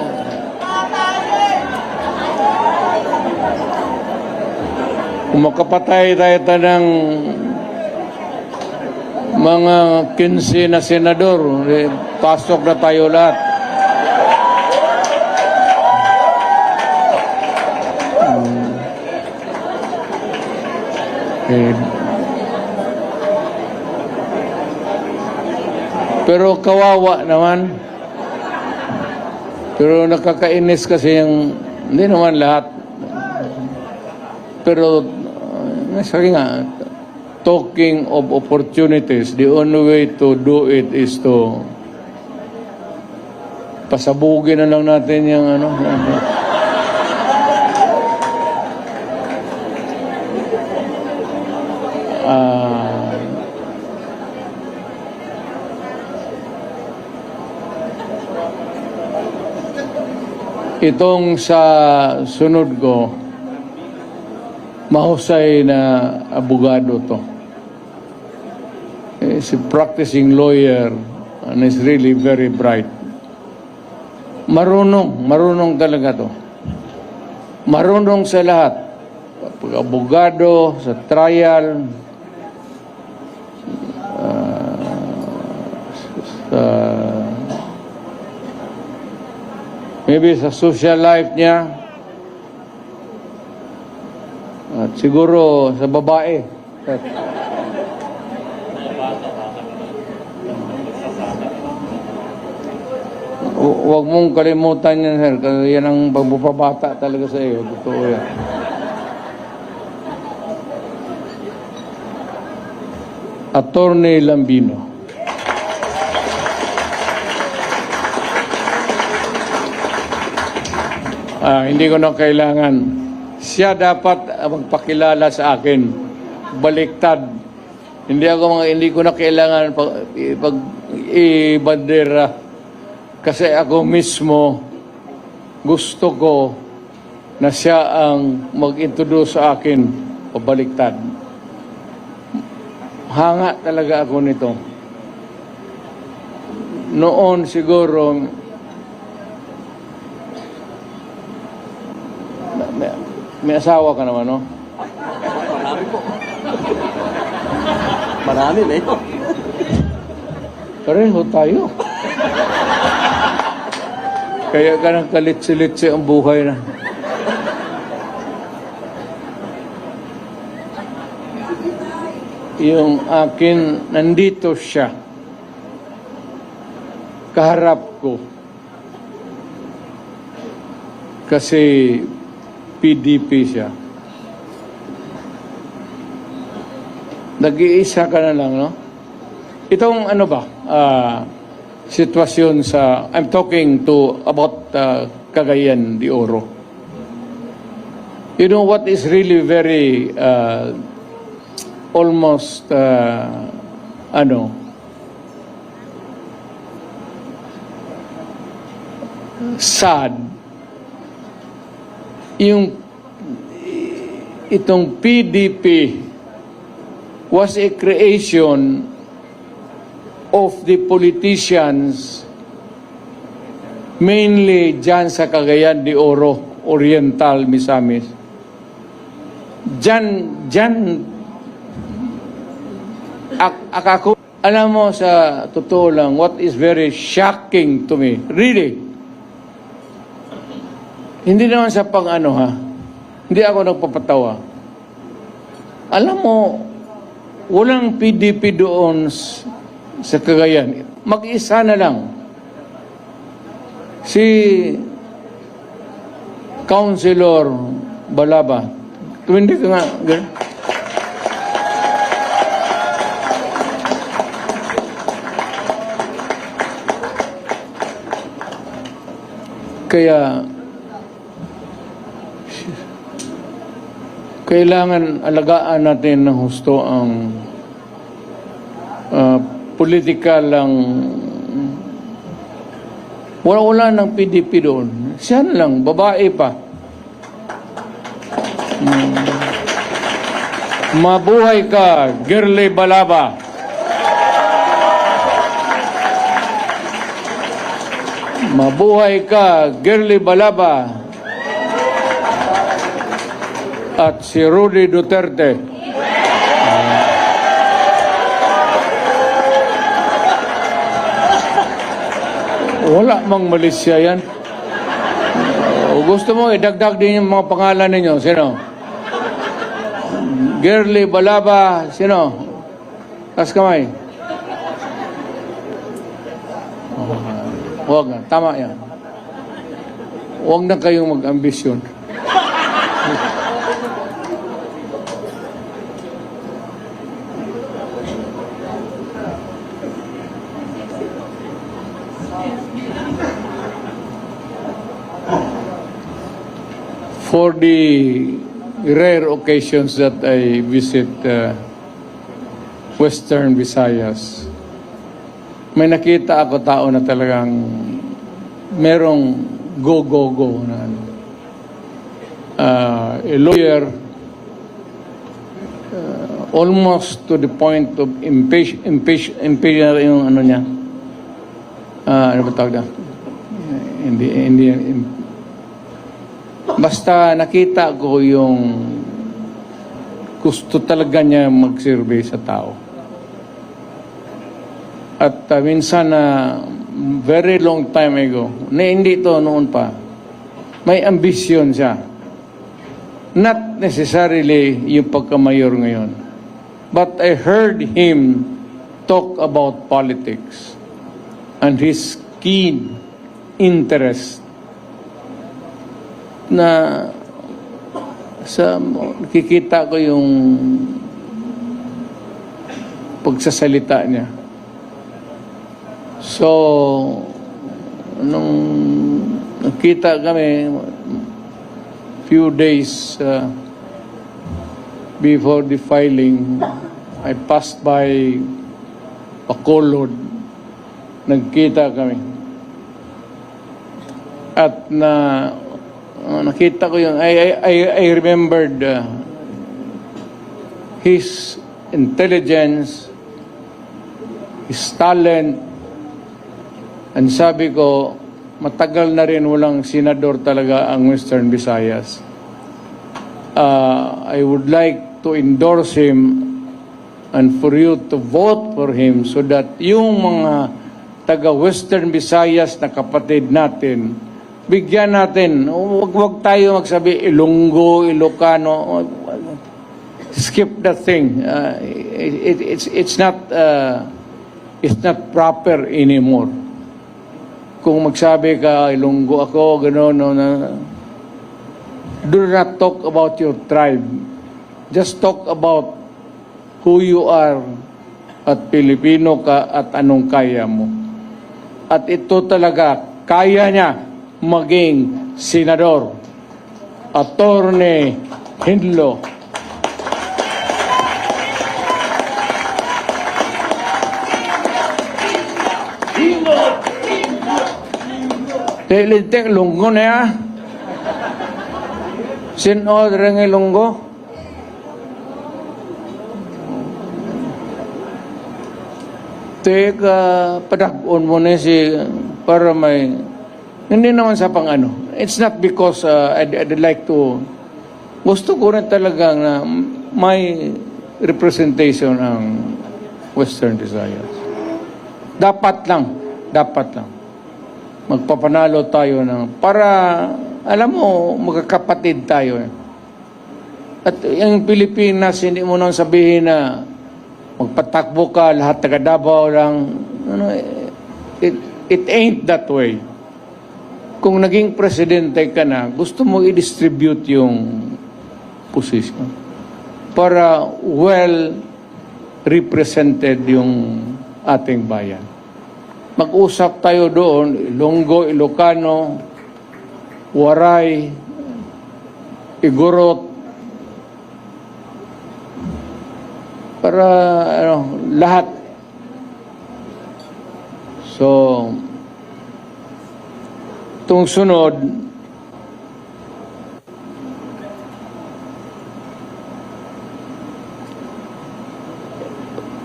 kung makapatay tayo ta ng mga 15 na senador, eh, pasok na tayo lahat. Eh, pero kawawa naman. Pero nakakainis kasi yung, hindi naman lahat. Pero, sabi nga, talking of opportunities, the only way to do it is to pasabugin na lang natin yung ano. Ah, itong sa sunod ko, mahusay na abogado to. He's a practicing lawyer and is really very bright. Marunong, marunong talaga to. Marunong sa lahat. Pag abogado, sa trial, sa maybe sa social life niya, at siguro sa babae. Huwag mong kalimutan yan, sir. Kasi yan ang pagpapabata talaga sa iyo. Totoo yan. Attorney Lambino. Ah, hindi ko na kailangan. Siya dapat magpakilala sa akin. Baliktad. Hindi ko na kailangan pag ibandera. Kasi ako mismo gusto ko na siya ang mag-introduce sa akin, pabaliktad. Hanga talaga ako nito. Noon siguro may asawa ka naman, no? Marami po. Marami na yun. Pareho tayo. Kaya ka nang kalitsi-litsi ang buhay na. Yung akin, nandito siya. Kaharap ko. Kasi PDP siya. Nag-iisa ka na lang, no? Itong ano ba, sitwasyon sa, I'm talking to about Cagayan de Oro. You know what is really very, almost, ano, sad, yung itong PDP was a creation of the politicians mainly dyan sa Cagayan de Oro, Oriental, Misamis. Dyan, dyan, ako, alam mo, sa totoo lang, what is very shocking to me, really, hindi naman sa pang ano ha, hindi ako nagpapatawa. Alam mo, walang PDP doon sa Cagayan. Mag-isa na lang. Si Councilor Balaba. Tumindi ka nga, girl. Kaya kailangan alagaan natin ng husto ang political ang wala ng PDP doon. Siya na lang, babae pa. Mabuhay ka, Girlie Balaba. Mabuhay ka, Girlie Balaba. At si Rudy Duterte. Ah. Wala mang malisya yan. Gusto mo, idagdag din yung mga pangalan ninyo. Sino? Girlie Balaba. Sino? Taas kamay. Oh, huwag na. Tama yan. Huwag na kayong mag-ambisyon. For the rare occasions that I visit Western Visayas, may nakita ako tao na talagang merong go, go, go na ano. A lawyer, almost to the point of impatient, impatient, impatient yung ano niya. Ano ba tawag na? Hindi, hindi, basta nakita ko yung gusto talaga niya magserve sa tao. At minsan na very long time ago, na hindi ito noon pa, may ambisyon siya. Not necessarily yung pagka-mayor ngayon. But I heard him talk about politics. And he's keen. interest na sa nakikita ko yung pagsasalita niya. So, nung nakita kami few days before the filing, I passed by Bacolod. Nagkita kami. At na nakita ko yung, I remembered his intelligence, his talent, and sabi ko, matagal na rin walang senador talaga ang Western Visayas. I would like to endorse him and for you to vote for him so that yung mga taga Western Visayas na kapatid natin, bigyan natin, wag tayo magsabi Ilonggo, Ilocano, skip that thing. It's not proper anymore. Kung magsabi ka, "Ilonggo ako," gano'n, no, na, do not talk about your tribe. Just talk about who you are at Pilipino ka at anong kaya mo. At ito talaga, kaya niya maging senador. Attorney Hinlo. Te Ilonggo na ya. Sino rin Ilonggo? Teka, padag-on mo na si para may hindi naman sa pang ano. It's not because I'd like to, gusto ko rin talaga na may representation ang Western Visayas. Dapat lang, dapat lang. Magpapanalo tayo ng para alam mo, magkakapatid tayo eh. At yung Pilipinas, hindi mo nang sabihin na magpatakbo ka, lahat taga Davao lang. Ano, it ain't that way. Kung naging presidente ka na, gusto mo i-distribute yung position para well represented yung ating bayan. Mag-usap tayo doon, Ilonggo, Ilocano, Waray, Igorot, para ano, lahat. So, itong sunod,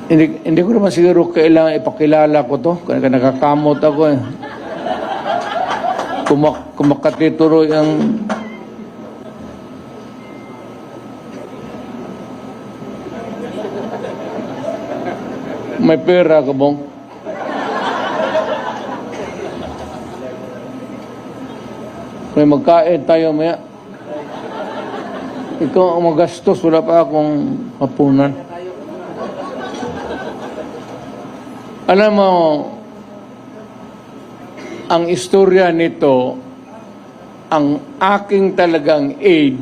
hindi ko naman siguro kailangan ipakilala ko to. Kaya nakakamot ako eh. Kumakatituroy ang. May pera ka bong? May magkain tayo maya. Ikaw ang magastos, wala pa akong hapunan. Alam mo, ang istorya nito, ang aking talagang aide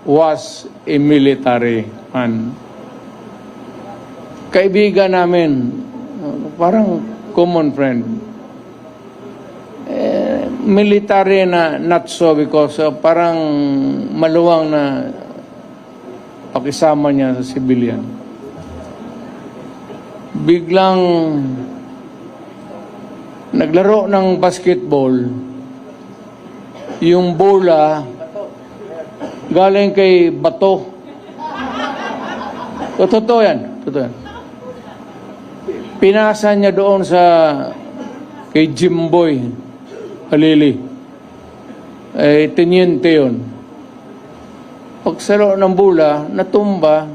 was a military man. Kaibigan namin, parang common friend. Eh, military na not so because parang maluwang na pakisama niya sa civilian. Biglang naglaro ng basketball, yung bola galing kay Bato. Totoo yan. Totoo yan. Pinasa niya doon sa kay Jimboy Halili. Eh, tenyente yun. Pagsalo ng bola, natumba,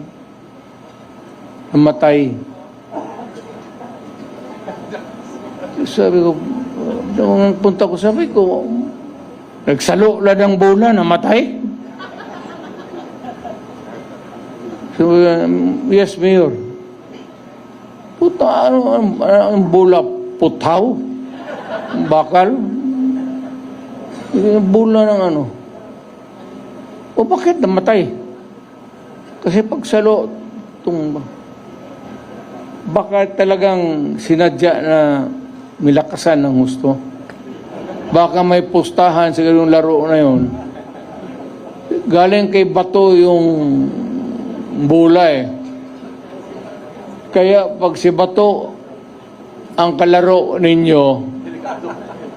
namatay. Sabi ko, nung punta ko, sabi ko, "Nagsalo lang ng bola, namatay?" So, "Yes, Mayor." Puta, ano, ang bola, putaw? Bakal? Yung bola ng ano. O bakit namatay? Kasi pagsalo, tumba. Baka talagang sinadya na nilakasan ng husto. Baka may pustahan sa ganung laro na yun. Galing kay Bato yung bola eh. Kaya pag si Bato ang kalaro ninyo,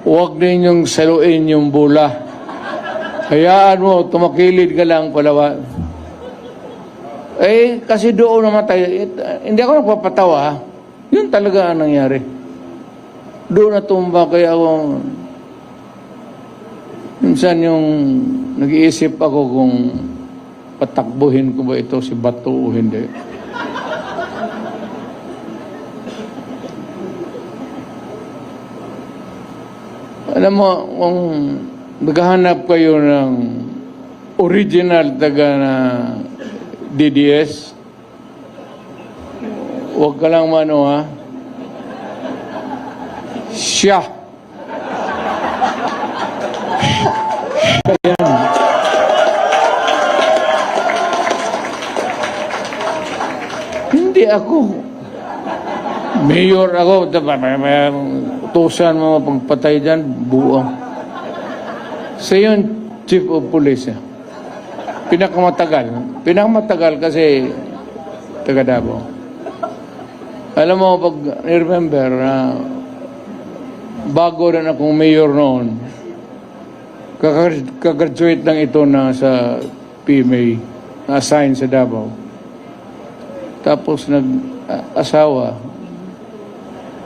huwag ninyong saluin yung bola. Hayaan mo, tumakilid ka lang palawa. Eh, kasi doon namatay. Eh, hindi ako nagpapatawa, ha. Yun talaga ang nangyari. Doon natumba, kaya ako, minsan yung nag-iisip ako kung patakbuhin ko ba ito si Bato o hindi. Alam mo, kung naghahanap kayo ng original taga na DDS, huwag ka lang mano ha. Siya. Siya yan. Hindi ako. Mayor ako. Diba, utusan mo pagpatay dyan, buong. Siya yung chief of police, eh. Pinakamatagal. Pinakamatagal kasi taga Davao. Alam mo, pag remember na bago rin akong mayor noon, kagraduate lang ito na sa PMA, na-assign sa Davao. Tapos nag-asawa,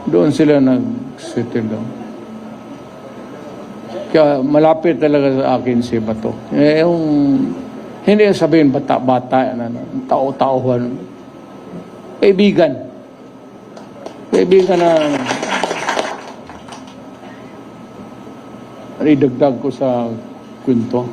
doon sila nag-settle down. Kaya malapit talaga sa akin si Bato. Eh, yung, hindi yung sabihin bata-bata, ano, tao-tauhan. Kaibigan. Kaibigan na ano, idagdag ko sa kwento.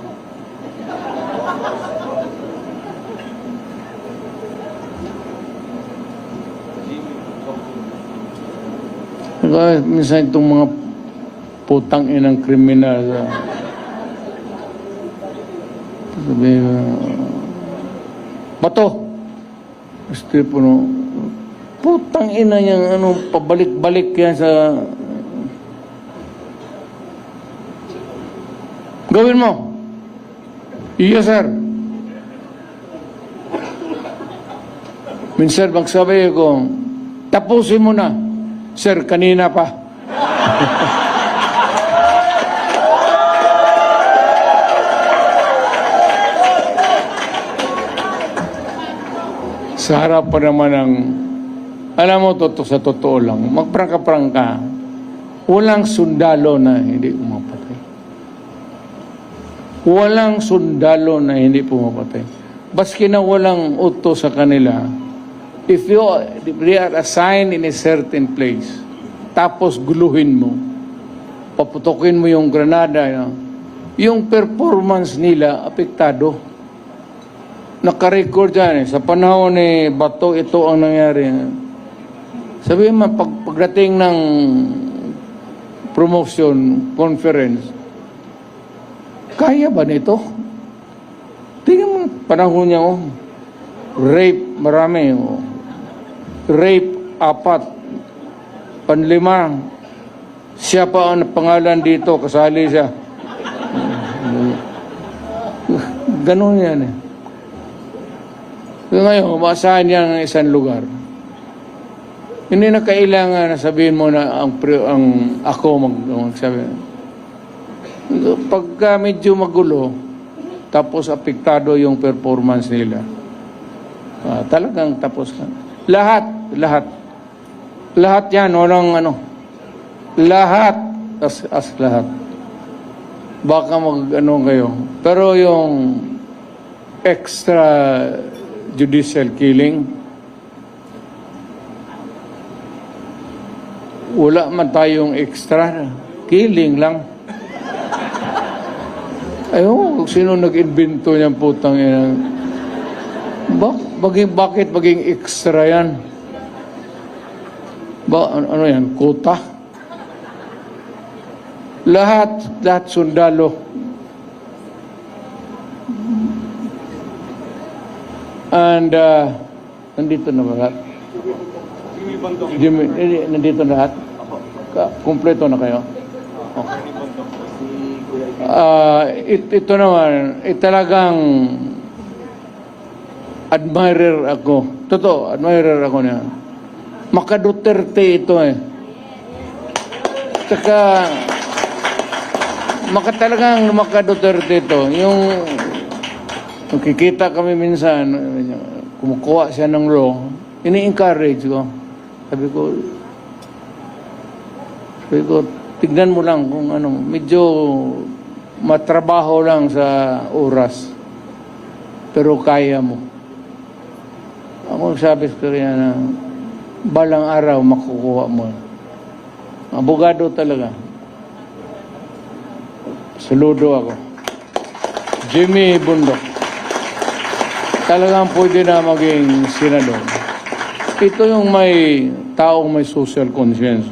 Kaya minsan itong mga putang inang kriminal, sabi, "Bato!" Stephen, putang ina niyang ano, pabalik-balik yan sa. "Gawin mo." "Yes, sir." Minsan magsabi ko, "Tapusin mo na." "Sir, kanina pa." Sa harap pa naman ng, alam mo, totoo, sa totoo lang, magprangka-prangka, walang sundalo na hindi pumapatay. Walang sundalo na hindi pumapatay. Baski na walang utos sa kanila, if they are assigned in a certain place, tapos guluhin mo, paputokin mo yung granada, yung performance nila, apektado. Naka-record yan eh. Sa panahon ni Bato, ito ang nangyari. Sabihin mo, pagdating ng promotion conference, kaya ba nito? Tingnan mo, panahon niya, oh. Rape, marami. Oh. Rape, apat. Panlima, siya pa ang pangalan dito, kasali siya. Ganon yan eh. Ngayon, maasahan niya ng isang lugar. Hindi na kailangan na sabihin mo na ang ako magsabi. Pagka medyo magulo, tapos apektado yung performance nila, talagang tapos ka. Lahat, lahat. Lahat yan, walang ano. Lahat, as lahat. Baka mag ano kayo. Pero yung extra judicial killing, wala man tayong extra. Killing lang. Ayun, kung sino nag-invento niyan, putang ina. Bakit maging extra yan? Ba, ano yan? Quota? Lahat, lahat sundalo. And nandito na ba lahat? Jimmy, eh, nandito na lahat? Kumpleto na kayo? Okay. Ito naman, talagang admirer ako. Totoo, admirer ako niya. Maka-Duterte ito eh. Tsaka, talagang maka-Duterte ito. Yung nakikita kami minsan, kumukuha siya ng law, ini-encourage ko. Sabi ko, "Tignan mo lang kung ano, medyo matrabaho lang sa oras, pero kaya mo." Ako, sabi ko kaya na, balang araw makukuha mo. Abogado talaga. Saludo ako. Jimmy Bondoc. Talagang pwede na maging senador. Ito yung may taong may social conscience.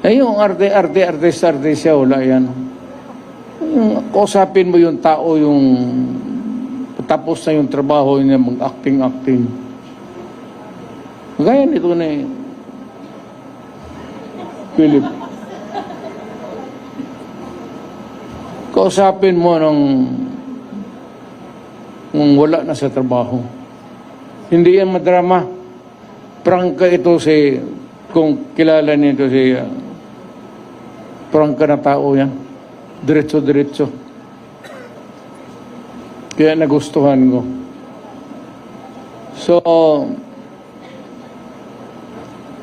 Eh, yung arte, arte, artista, artista, wala yan. Yung kausapin mo yung tao, yung tapos na yung trabaho niya, mag-acting, acting. Gaya nito na eh. Philip. Kausapin mo ng kung wala na sa trabaho. Hindi yan madrama. Prangka ito si, kung kilala nito si, prangka na tao yan. Diretso-diretso. Kaya nagustuhan ko. So,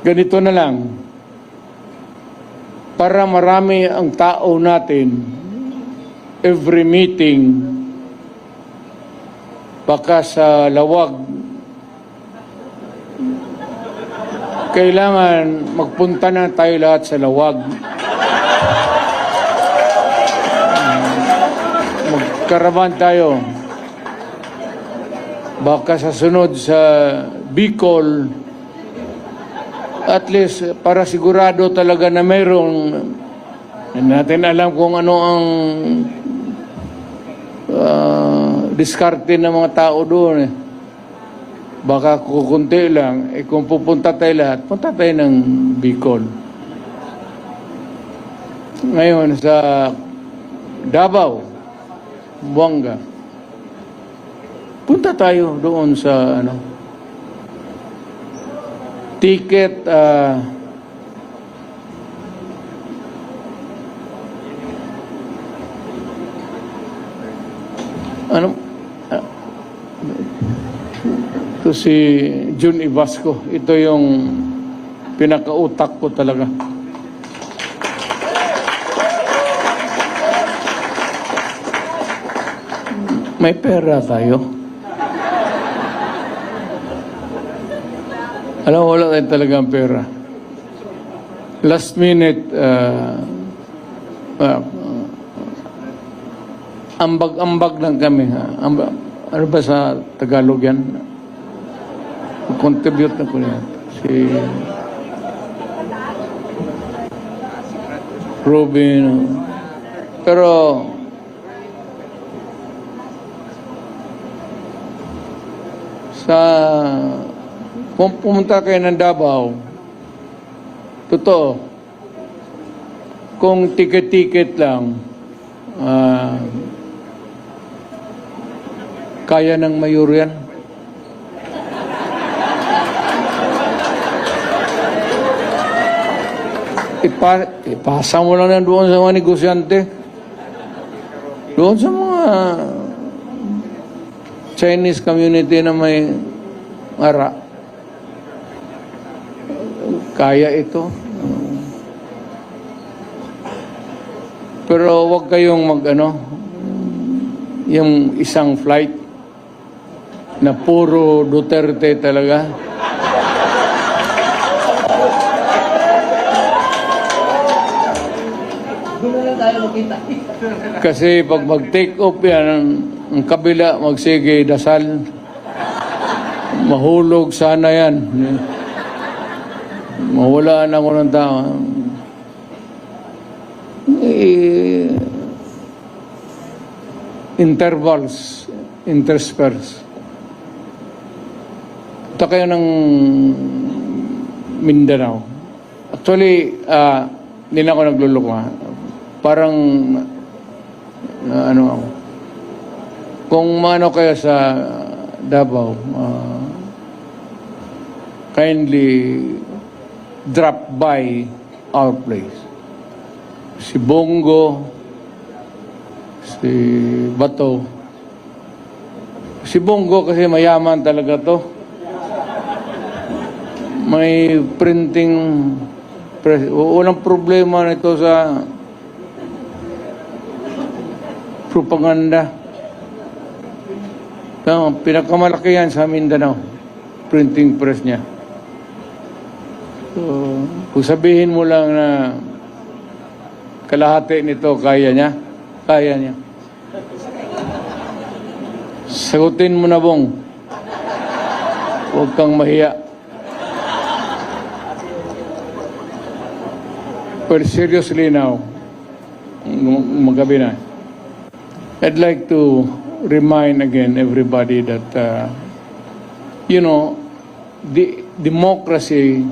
ganito na lang. Para marami ang tao natin, every meeting, baka sa Laoag, kailangan magpunta na tayo lahat sa Laoag. Magkaraban tayo. Baka sa sunod sa Bicol, at least para sigurado talaga na mayroong, hindi natin alam kung ano ang diskarte ng mga tao doon eh. Baka kukunti lang, eh kung pupunta tayo lahat, punta tayo ng Bicol. Ngayon sa Davao, Buanga, punta tayo doon sa ano, ticket, ano, ito si Jun Ibasco. Ito yung pinakautak ko talaga. May pera tayo. Alam mo, wala tayong talagang pera. Last minute, ambag-ambag lang kami. Ha? Ano ba sa Tagalog yan? Contribute na ko yan. Si Ruben. Pero, sa kung pumunta kayo ng Davao, totoo, kung ticket-ticket lang, kaya ng mayor yan. Ipasa mo lang yan doon sa mga negosyante. Doon sa mga Chinese community na may ara. Kaya ito. Pero wag kayong mag ano, yung isang flight na puro Duterte talaga. Kasi pag mag-take off yan, ang kabila magsige dasal. Mahulog sana yan. Mawalaan ako ng tao. Eh, intervals, intersperse. Punta kayo ng Mindanao. Actually, hindi na ako nagluloko, ha. Parang, ano ako. Kung maano kayo sa Davao, kindly drop by our place. Si Bong Go, si Bato. Si Bong Go kasi mayaman talaga to. May printing press. Walang problema nito sa propaganda. Tama, pinakamalaki yan sa Mindanao. Printing press niya. So, kung sabihin mo lang na kalahati nito kaya niya, kaya niya. Sagutin mo na, Bong. Huwag kang mahiya. But seriously now, magabi na. I'd like to remind again everybody that the democracy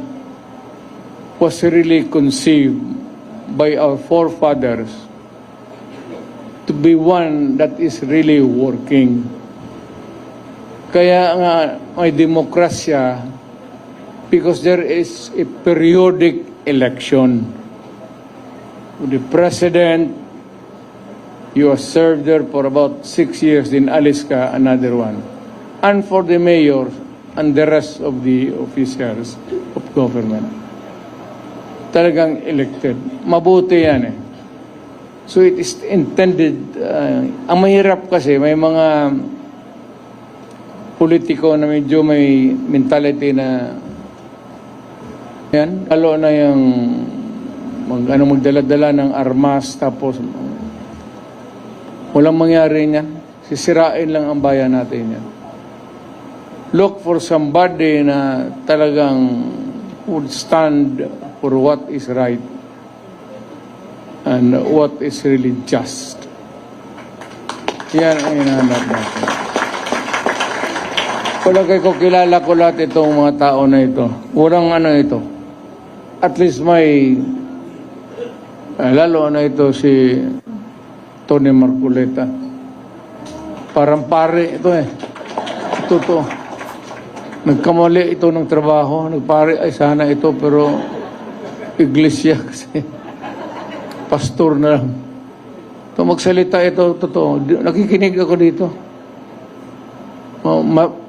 was really conceived by our forefathers to be one that is really working. Kaya nga may demokrasya because there is a periodic election. The president, you have served there for about 6 years, then alis ka, another one. And for the mayor and the rest of the officers of government. Talagang elected. Mabuti yan eh. So it is intended, ang mahirap kasi may mga politiko na medyo may mentality na yan, lalo na yung ano, magdala-dala ng armas, tapos walang mangyari niyan. Sisirain lang ang bayan natin yan. Look for somebody na talagang would stand for what is right and what is really just. Yan ang hinahanap natin. Palagay ko kilala ko lahat itong mga tao na ito. Walang ano ito. At least may, lalo na ito si Tony Marcoleta. Parang pare ito eh. Totoo. Nagkamali ito ng trabaho. Nagpare ay sana ito, pero iglesia kasi. Pastor na lang. Ito magsalita ito, totoo. Nakikinig ako dito.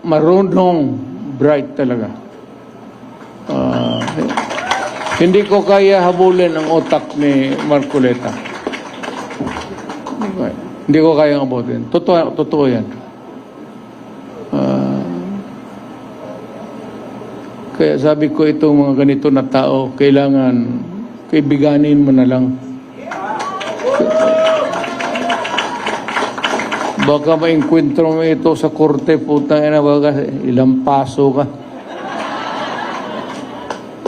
Marunong, bright talaga. Hindi ko kaya habulin ang utak ni Marcoleta. Hindi ko kaya abutin. Totoo, totoo yan. Kaya sabi ko, itong mga ganito na tao, kailangan kaibiganin mo na lang. Baka maengkwentro mo ito sa korte, putang ina, baka ilang paso ka.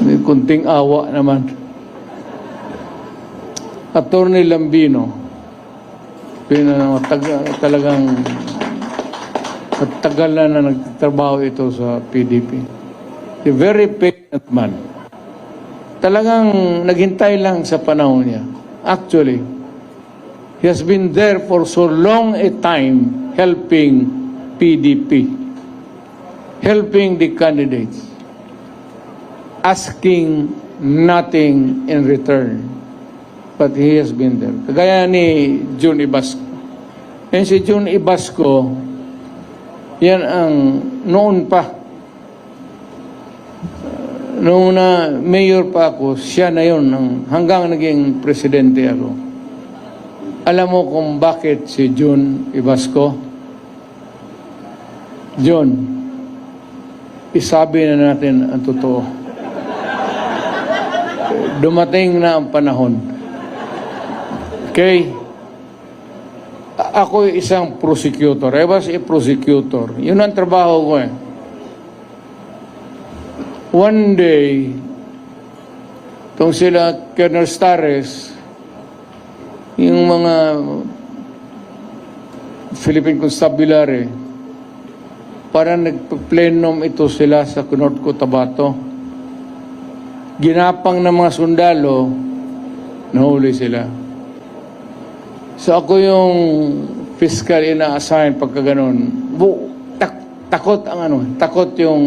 May kunting awa naman. Attorney Lambino, talagang matagal na na nagtatrabaho ito sa PDP. A very patient man. Talagang naghintay lang sa panahon niya. Actually, he has been there for so long a time helping PDP, helping the candidates, asking nothing in return. But he has been there. Kagaya ni Jun Ibasco. And si Jun Ibasco, yan ang noon pa. Noong na mayor pa ako, siya na yun, hanggang naging presidente ako. Alam mo kung bakit si Jun Ibasco? Jun, isabi na natin ang totoo. Dumating na ang panahon. Okay? Ako isang prosecutor. I was a prosecutor. Yun ang trabaho ko eh. One day, itong sila Colonel Stares, Yung mga Philippine Constabulary, parang nagplenum ito sila sa North Cotabato. Ginapang ng mga sundalo, nahuli sila. So ako yung fiscal ina-assign pagka ganun. Takot ang ano, takot yung,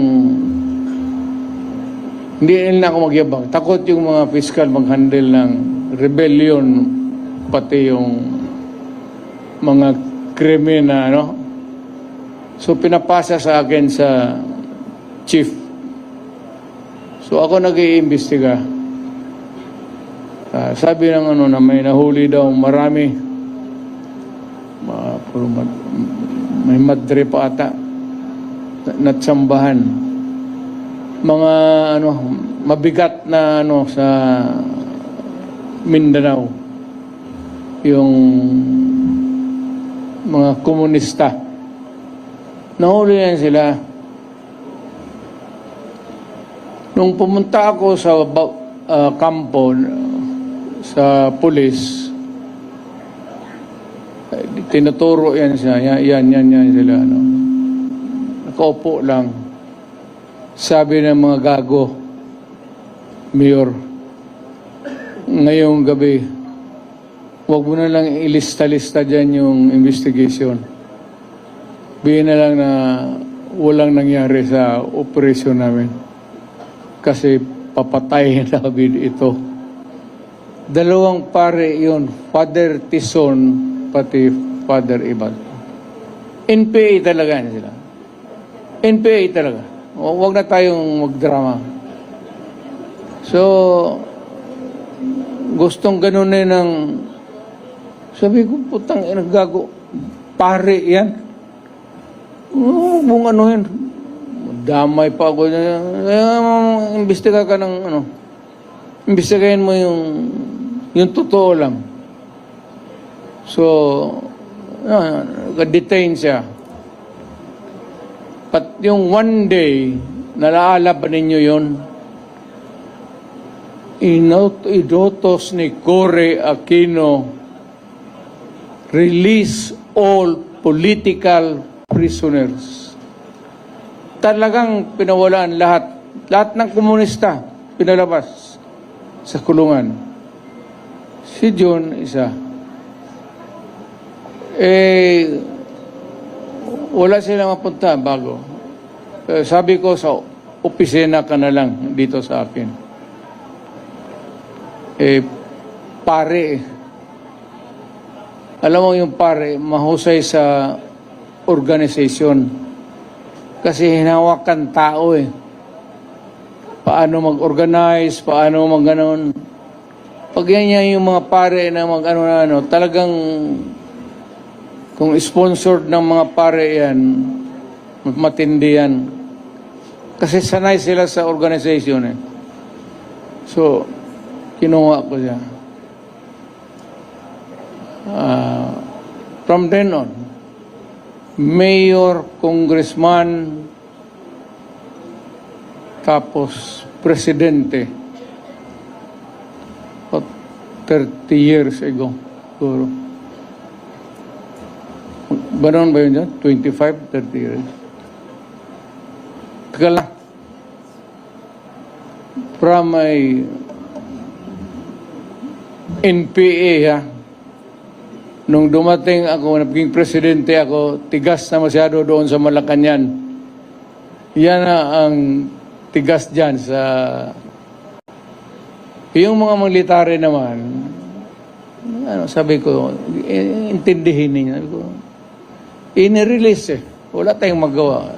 hindi na ako magyabang. Takot yung mga fiscal mag-handle ng rebellion, pati yung mga krimen na ano. So pinapasa sa akin sa chief. So ako nag-iimbestiga. Sabi ng ano na may nahuli daw marami. Puro may madre pa ata. Natsambahan. Mga ano, mabigat na ano sa Mindanao. Yung mga komunista. Nahuli yan sila. Nung pumunta ako sa kampo, sa pulis, eh, tinuturo yan siya. Yan, yan, yan, yan sila. Ano. Nakaupo lang. Sabi ng mga gago, "Mayor, ngayong gabi, huwag mo na lang ilista-lista dyan yung investigation. Bigyan na lang na walang nangyari sa operation namin. Kasi papatayin namin ito." Dalawang pare yun, Father Tison, pati Father Ibal. NPA talaga yan sila. NPA talaga. Huwag na tayong magdrama. So, gustong ganunin ng, sabi ko, "Putang ina, gago, pare yan. Oh, kung ano yan." Damay pa ako. Eh, imbestiga ka ng ano. Imbestigahin mo yung totoo lang. So, detain siya. But yung one day, nalaala ba ninyo yun? Inutos ni Cory Aquino, "Release all political prisoners." Talagang pinawalaan lahat. Lahat ng komunista, pinalabas sa kulungan. Si John, isa. Eh, wala silang mapunta bago. Eh, sabi ko, "Sa opisina ka na lang dito sa akin." Eh, pare eh. Alam mo yung pare, mahusay sa organization. Kasi hinawakan tao eh. Paano mag-organize, paano mag-ganon. Pag yan yan yung mga pare na mag-ano na ano, talagang kung sponsored ng mga pare yan, matindi yan. Kasi sanay sila sa organization eh. So, kinuha ko siya. From then on, mayor, congressman, tapos presidente. About 30 years ago, siguro. Ganon ba yun dyan? 25, 30 years. Tagal na. From a NPA, ha. Nung dumating ako, naging presidente ako, tigas na masyado doon sa Malacanang. Yan na ang tigas dyan sa. Yung mga military naman, ano, sabi ko, "Eh, intindihin ninyo." Sabi ko, inirelease eh. Wala tayong magawa.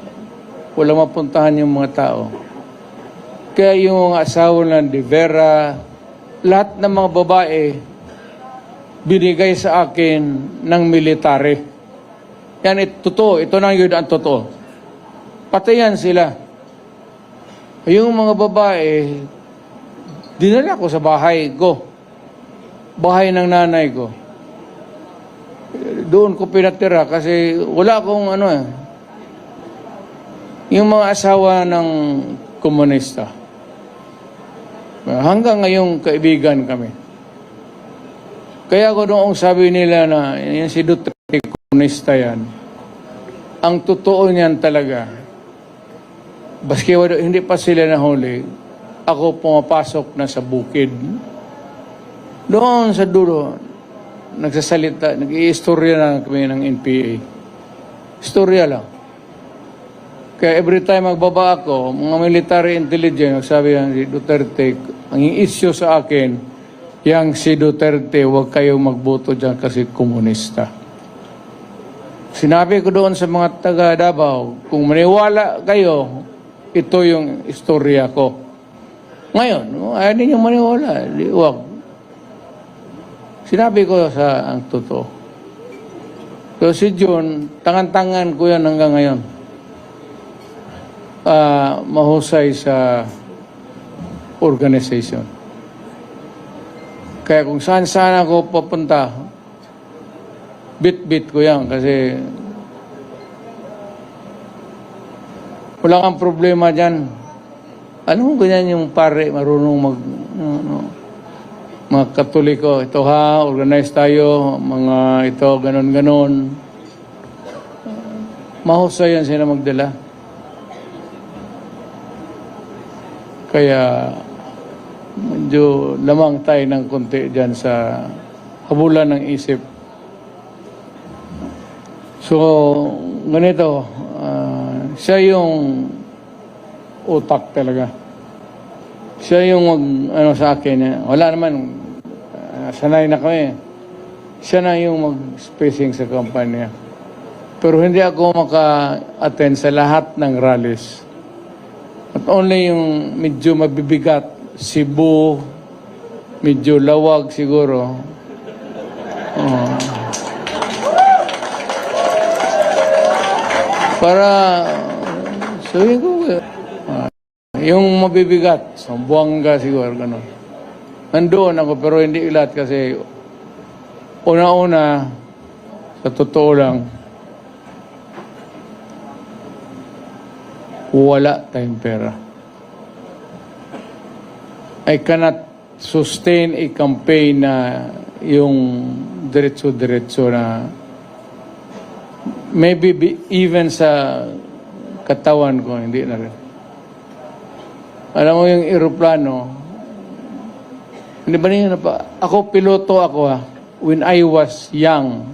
Wala mapuntahan yung mga tao. Kaya yung mga asawa ng De Vera, lahat ng mga babae, binigay sa akin ng military. Yan, ito, totoo. Ito na yun ang totoo. Patayan sila. Yung mga babae, dinala ko sa bahay ko. Bahay ng nanay ko. Doon ko pinatira kasi wala akong ano eh. Yung mga asawa ng komunista. Hanggang ngayong kaibigan kami. Kaya ko noong sabi nila na yan si Duterte, komunista yan, ang totoo niyan talaga, baski hindi pa sila nahuli, ako pumapasok na sa bukid. Doon sa dulo, nagsasalita, nag-iistorya na kami ng NPA. Istorya lang. Kaya every time magbaba ako, mga military intelligence, sabi yan, si Duterte, ang issue sa akin, yang si Duterte, huwag kayong magboto dyan kasi komunista. Sinabi ko doon sa mga taga Davao, kung maniwala kayo, ito yung istorya ko. Ngayon, ayaw ninyo maniwala, di, huwag. Sinabi ko sa ang totoo. So si Jun, tangan-tangan ko yan hanggang ngayon. Mahusay sa organization. Kaya kung saan-saan ako papunta, bit-bit ko yan kasi wala kang problema dyan. Alam mo ganyan yung pare, marunong mag, ano, mga Katoliko, ito ha, organize tayo, mga ito, ganon-ganon. Mahusay yan sila magdala. Kaya medyo lamang tayo ng konti dyan sa habulan ng isip. So, ganito, siya yung utak talaga. Siya yung mag, ano sa akin, eh, wala naman, sanay na kami. Siya na yung mag-spacing sa kampanya. Pero hindi ako maka-attend sa lahat ng rallies. Not only yung medyo mabibigat, Cebu, medyo Laoag siguro. Oo. Para, sabihin ko, yung mabibigat, sa Buanga siguro, gano'n. Nandoon ako, pero hindi lahat kasi una-una, sa totoo lang, wala tayong pera. I cannot sustain a campaign na yung diretso-diretso na maybe even sa katawan ko, hindi na rin. Alam mo yung eroplano, hindi ba niyo na pa, ako piloto ako ha, when I was young,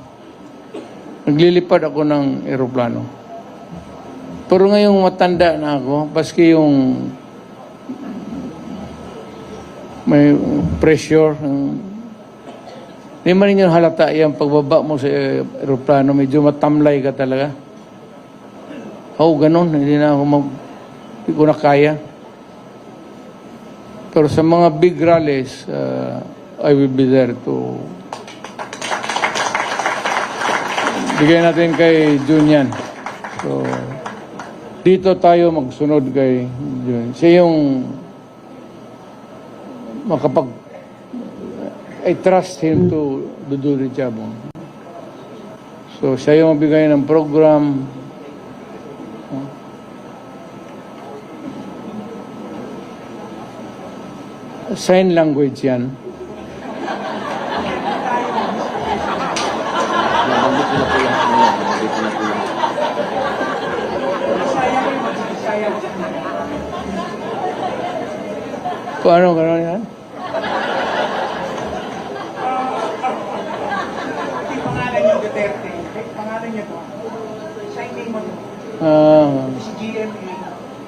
naglilipad ako ng eroplano. Pero ngayong matanda na ako, paski yung may pressure, hindi man ninyo halata yung pagbaba mo sa eroplano, medyo matamlay ka talaga. Oo, ganun. Hindi na ako hindi ko na kaya. Pero sa mga big rallies, I will be there to bigay natin kay Jun yan. So, dito tayo magsunod kay Jun. Siya yung makapag I trust him to do the job. So, siya yung magbigay ng program. Sign language yan. Nabanggit ko na po yung ano yan. Nabanggit ko na po yung Paano gano'n yan? Pangalan niyo Duterte, pangalan niyo to, sign name mo to. Si GMA,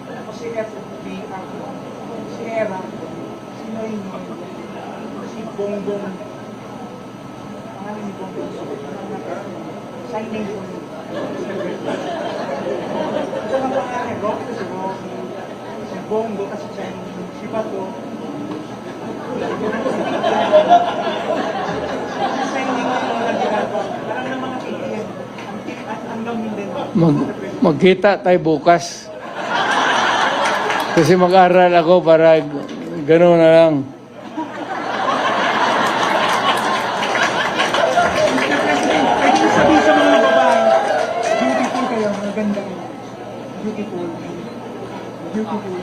tapos si FBR, si Era, si Noynoy, si Bongbong, pangalan ni Bongbong, sign name mo. So, ang pangalan, Rocky, si Rocky, si Bongo, kasi Chinese, si Bato, sign name mo lang ginagawa. Parang ng mga KTM, hanggang Mindanao. Magkita tayo bukas. Kasi mag-aral ako para gano'n na lang. Pwede niyo sabihin sa mga babae, beautiful kayo, maganda kayo. Beautiful. Beautiful.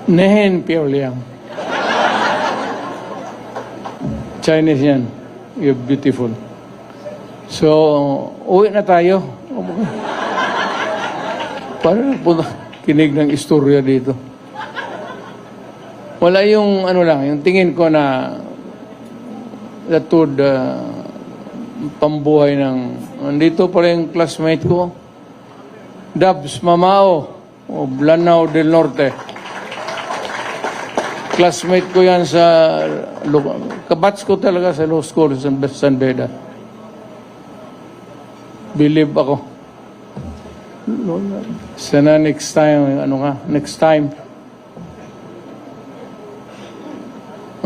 你很漂亮. Chinese yan. You're beautiful. So, uwi na tayo. Para po kinig ng istorya dito. Wala, yung ano lang, yung tingin ko na that would pambuhay ng. Nandito pala yung classmate ko, Dabs Mamao o Lanao del Norte. Classmate ko yan sa ka-batch ko talaga sa law school sa San Beda. Believe ako. Sana next time, ano ka, next time.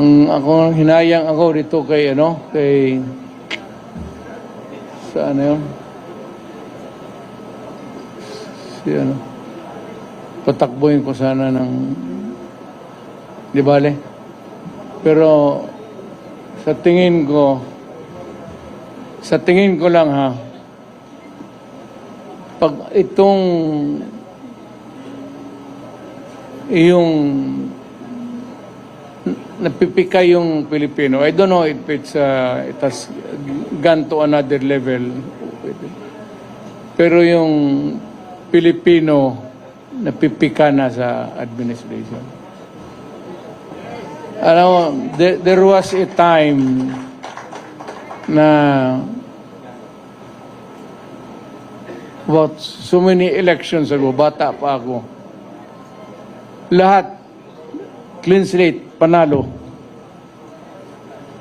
Ang ako, hinayang ako dito kay ano, kay sa ano yun? Si ano, patakbuhin ko sana ng, di bale? Pero sa tingin ko lang ha, pag itong yung napipika yung Pilipino, I don't know if it has gone to another level. Pero yung Pilipino napipika na sa administration. Alam mo, there was a time na about so many elections ago, bata pa ako. Lahat, clean slate, panalo.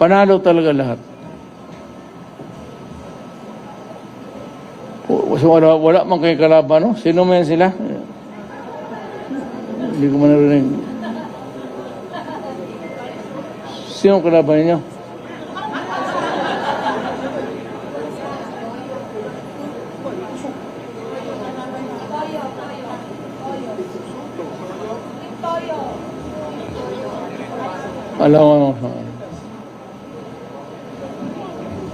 Panalo talaga lahat. So wala, wala man kayo kalaban, no? Sino man sila? Hindi ko man narinig. Sino kalaban ninyo? Alam mo,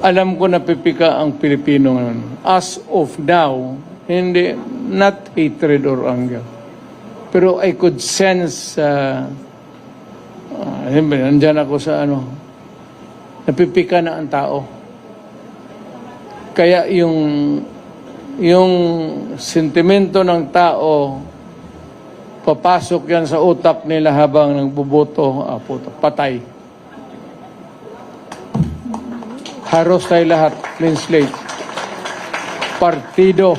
alam ko na pipika ang Pilipino ngayon. As of now, hindi, not hatred or anger. Pero I could sense, siyempre, nandyan ako sa ano, napipika na ang tao. Kaya yung sentimento ng tao, papasok yan sa utak nila habang nagbuboto, ah, puta, patay. Haros tayo lahat, clean slate. Partido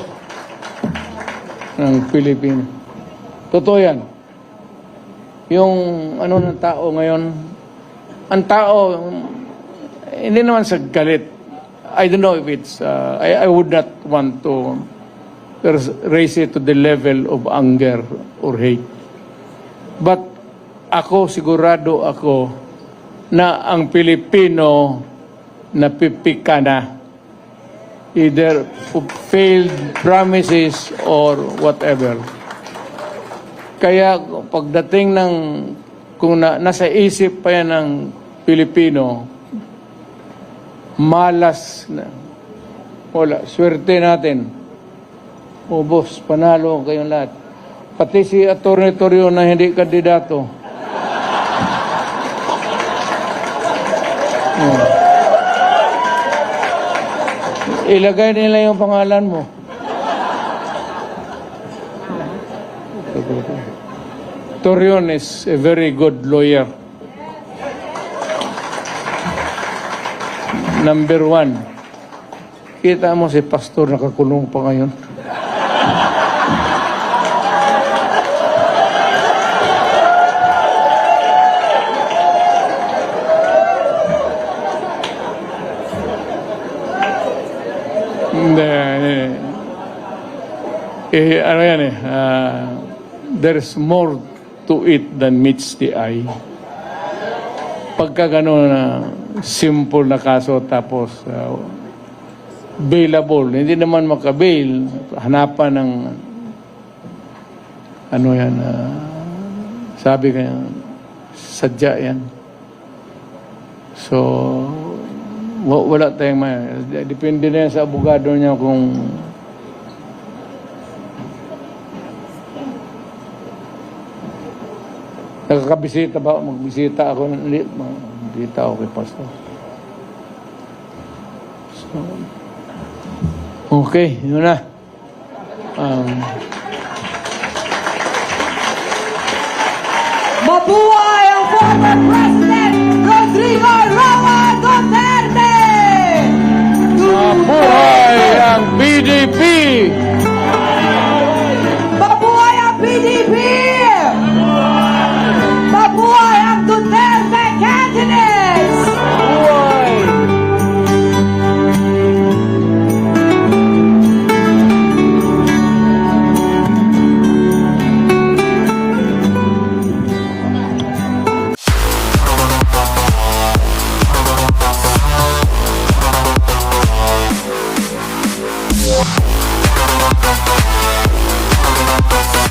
ng Pilipino. Totoo yan. Yung ano ng tao ngayon, ang tao, hindi naman sa galit. I don't know if it's, I would not want to raise it to the level of anger or hate. But ako, sigurado ako na ang Pilipino napipika na. Either failed promises or whatever. Kaya pagdating ng, kung nasa isip pa yan ng Pilipino, malas na. Wala, swerte natin. Ubos, panalo kayong lahat. Pati si Atty. Torrio na hindi kandidato. Oh. Ilagay nila yung pangalan mo. Torion is a very good lawyer. Number one. Kita mo si pastor, nakakulong pa ngayon. Hindi, hindi. Eh, ano yan eh, there's more to it than meets the eye. Pagka gano'n na simple na kaso tapos bailable, hindi naman makabail, hanapan ng ano yan, sabi kaya, sadya yan. So, wala tayong depende na yan sa abogado niya kung Nakakabisita ba? Magbisita ako. Hindi, bisita ako kay Pastor. So, okay, yun na. Mabuhay ang former President Rodrigo Roa Duterte! Mabuhay ang PDP!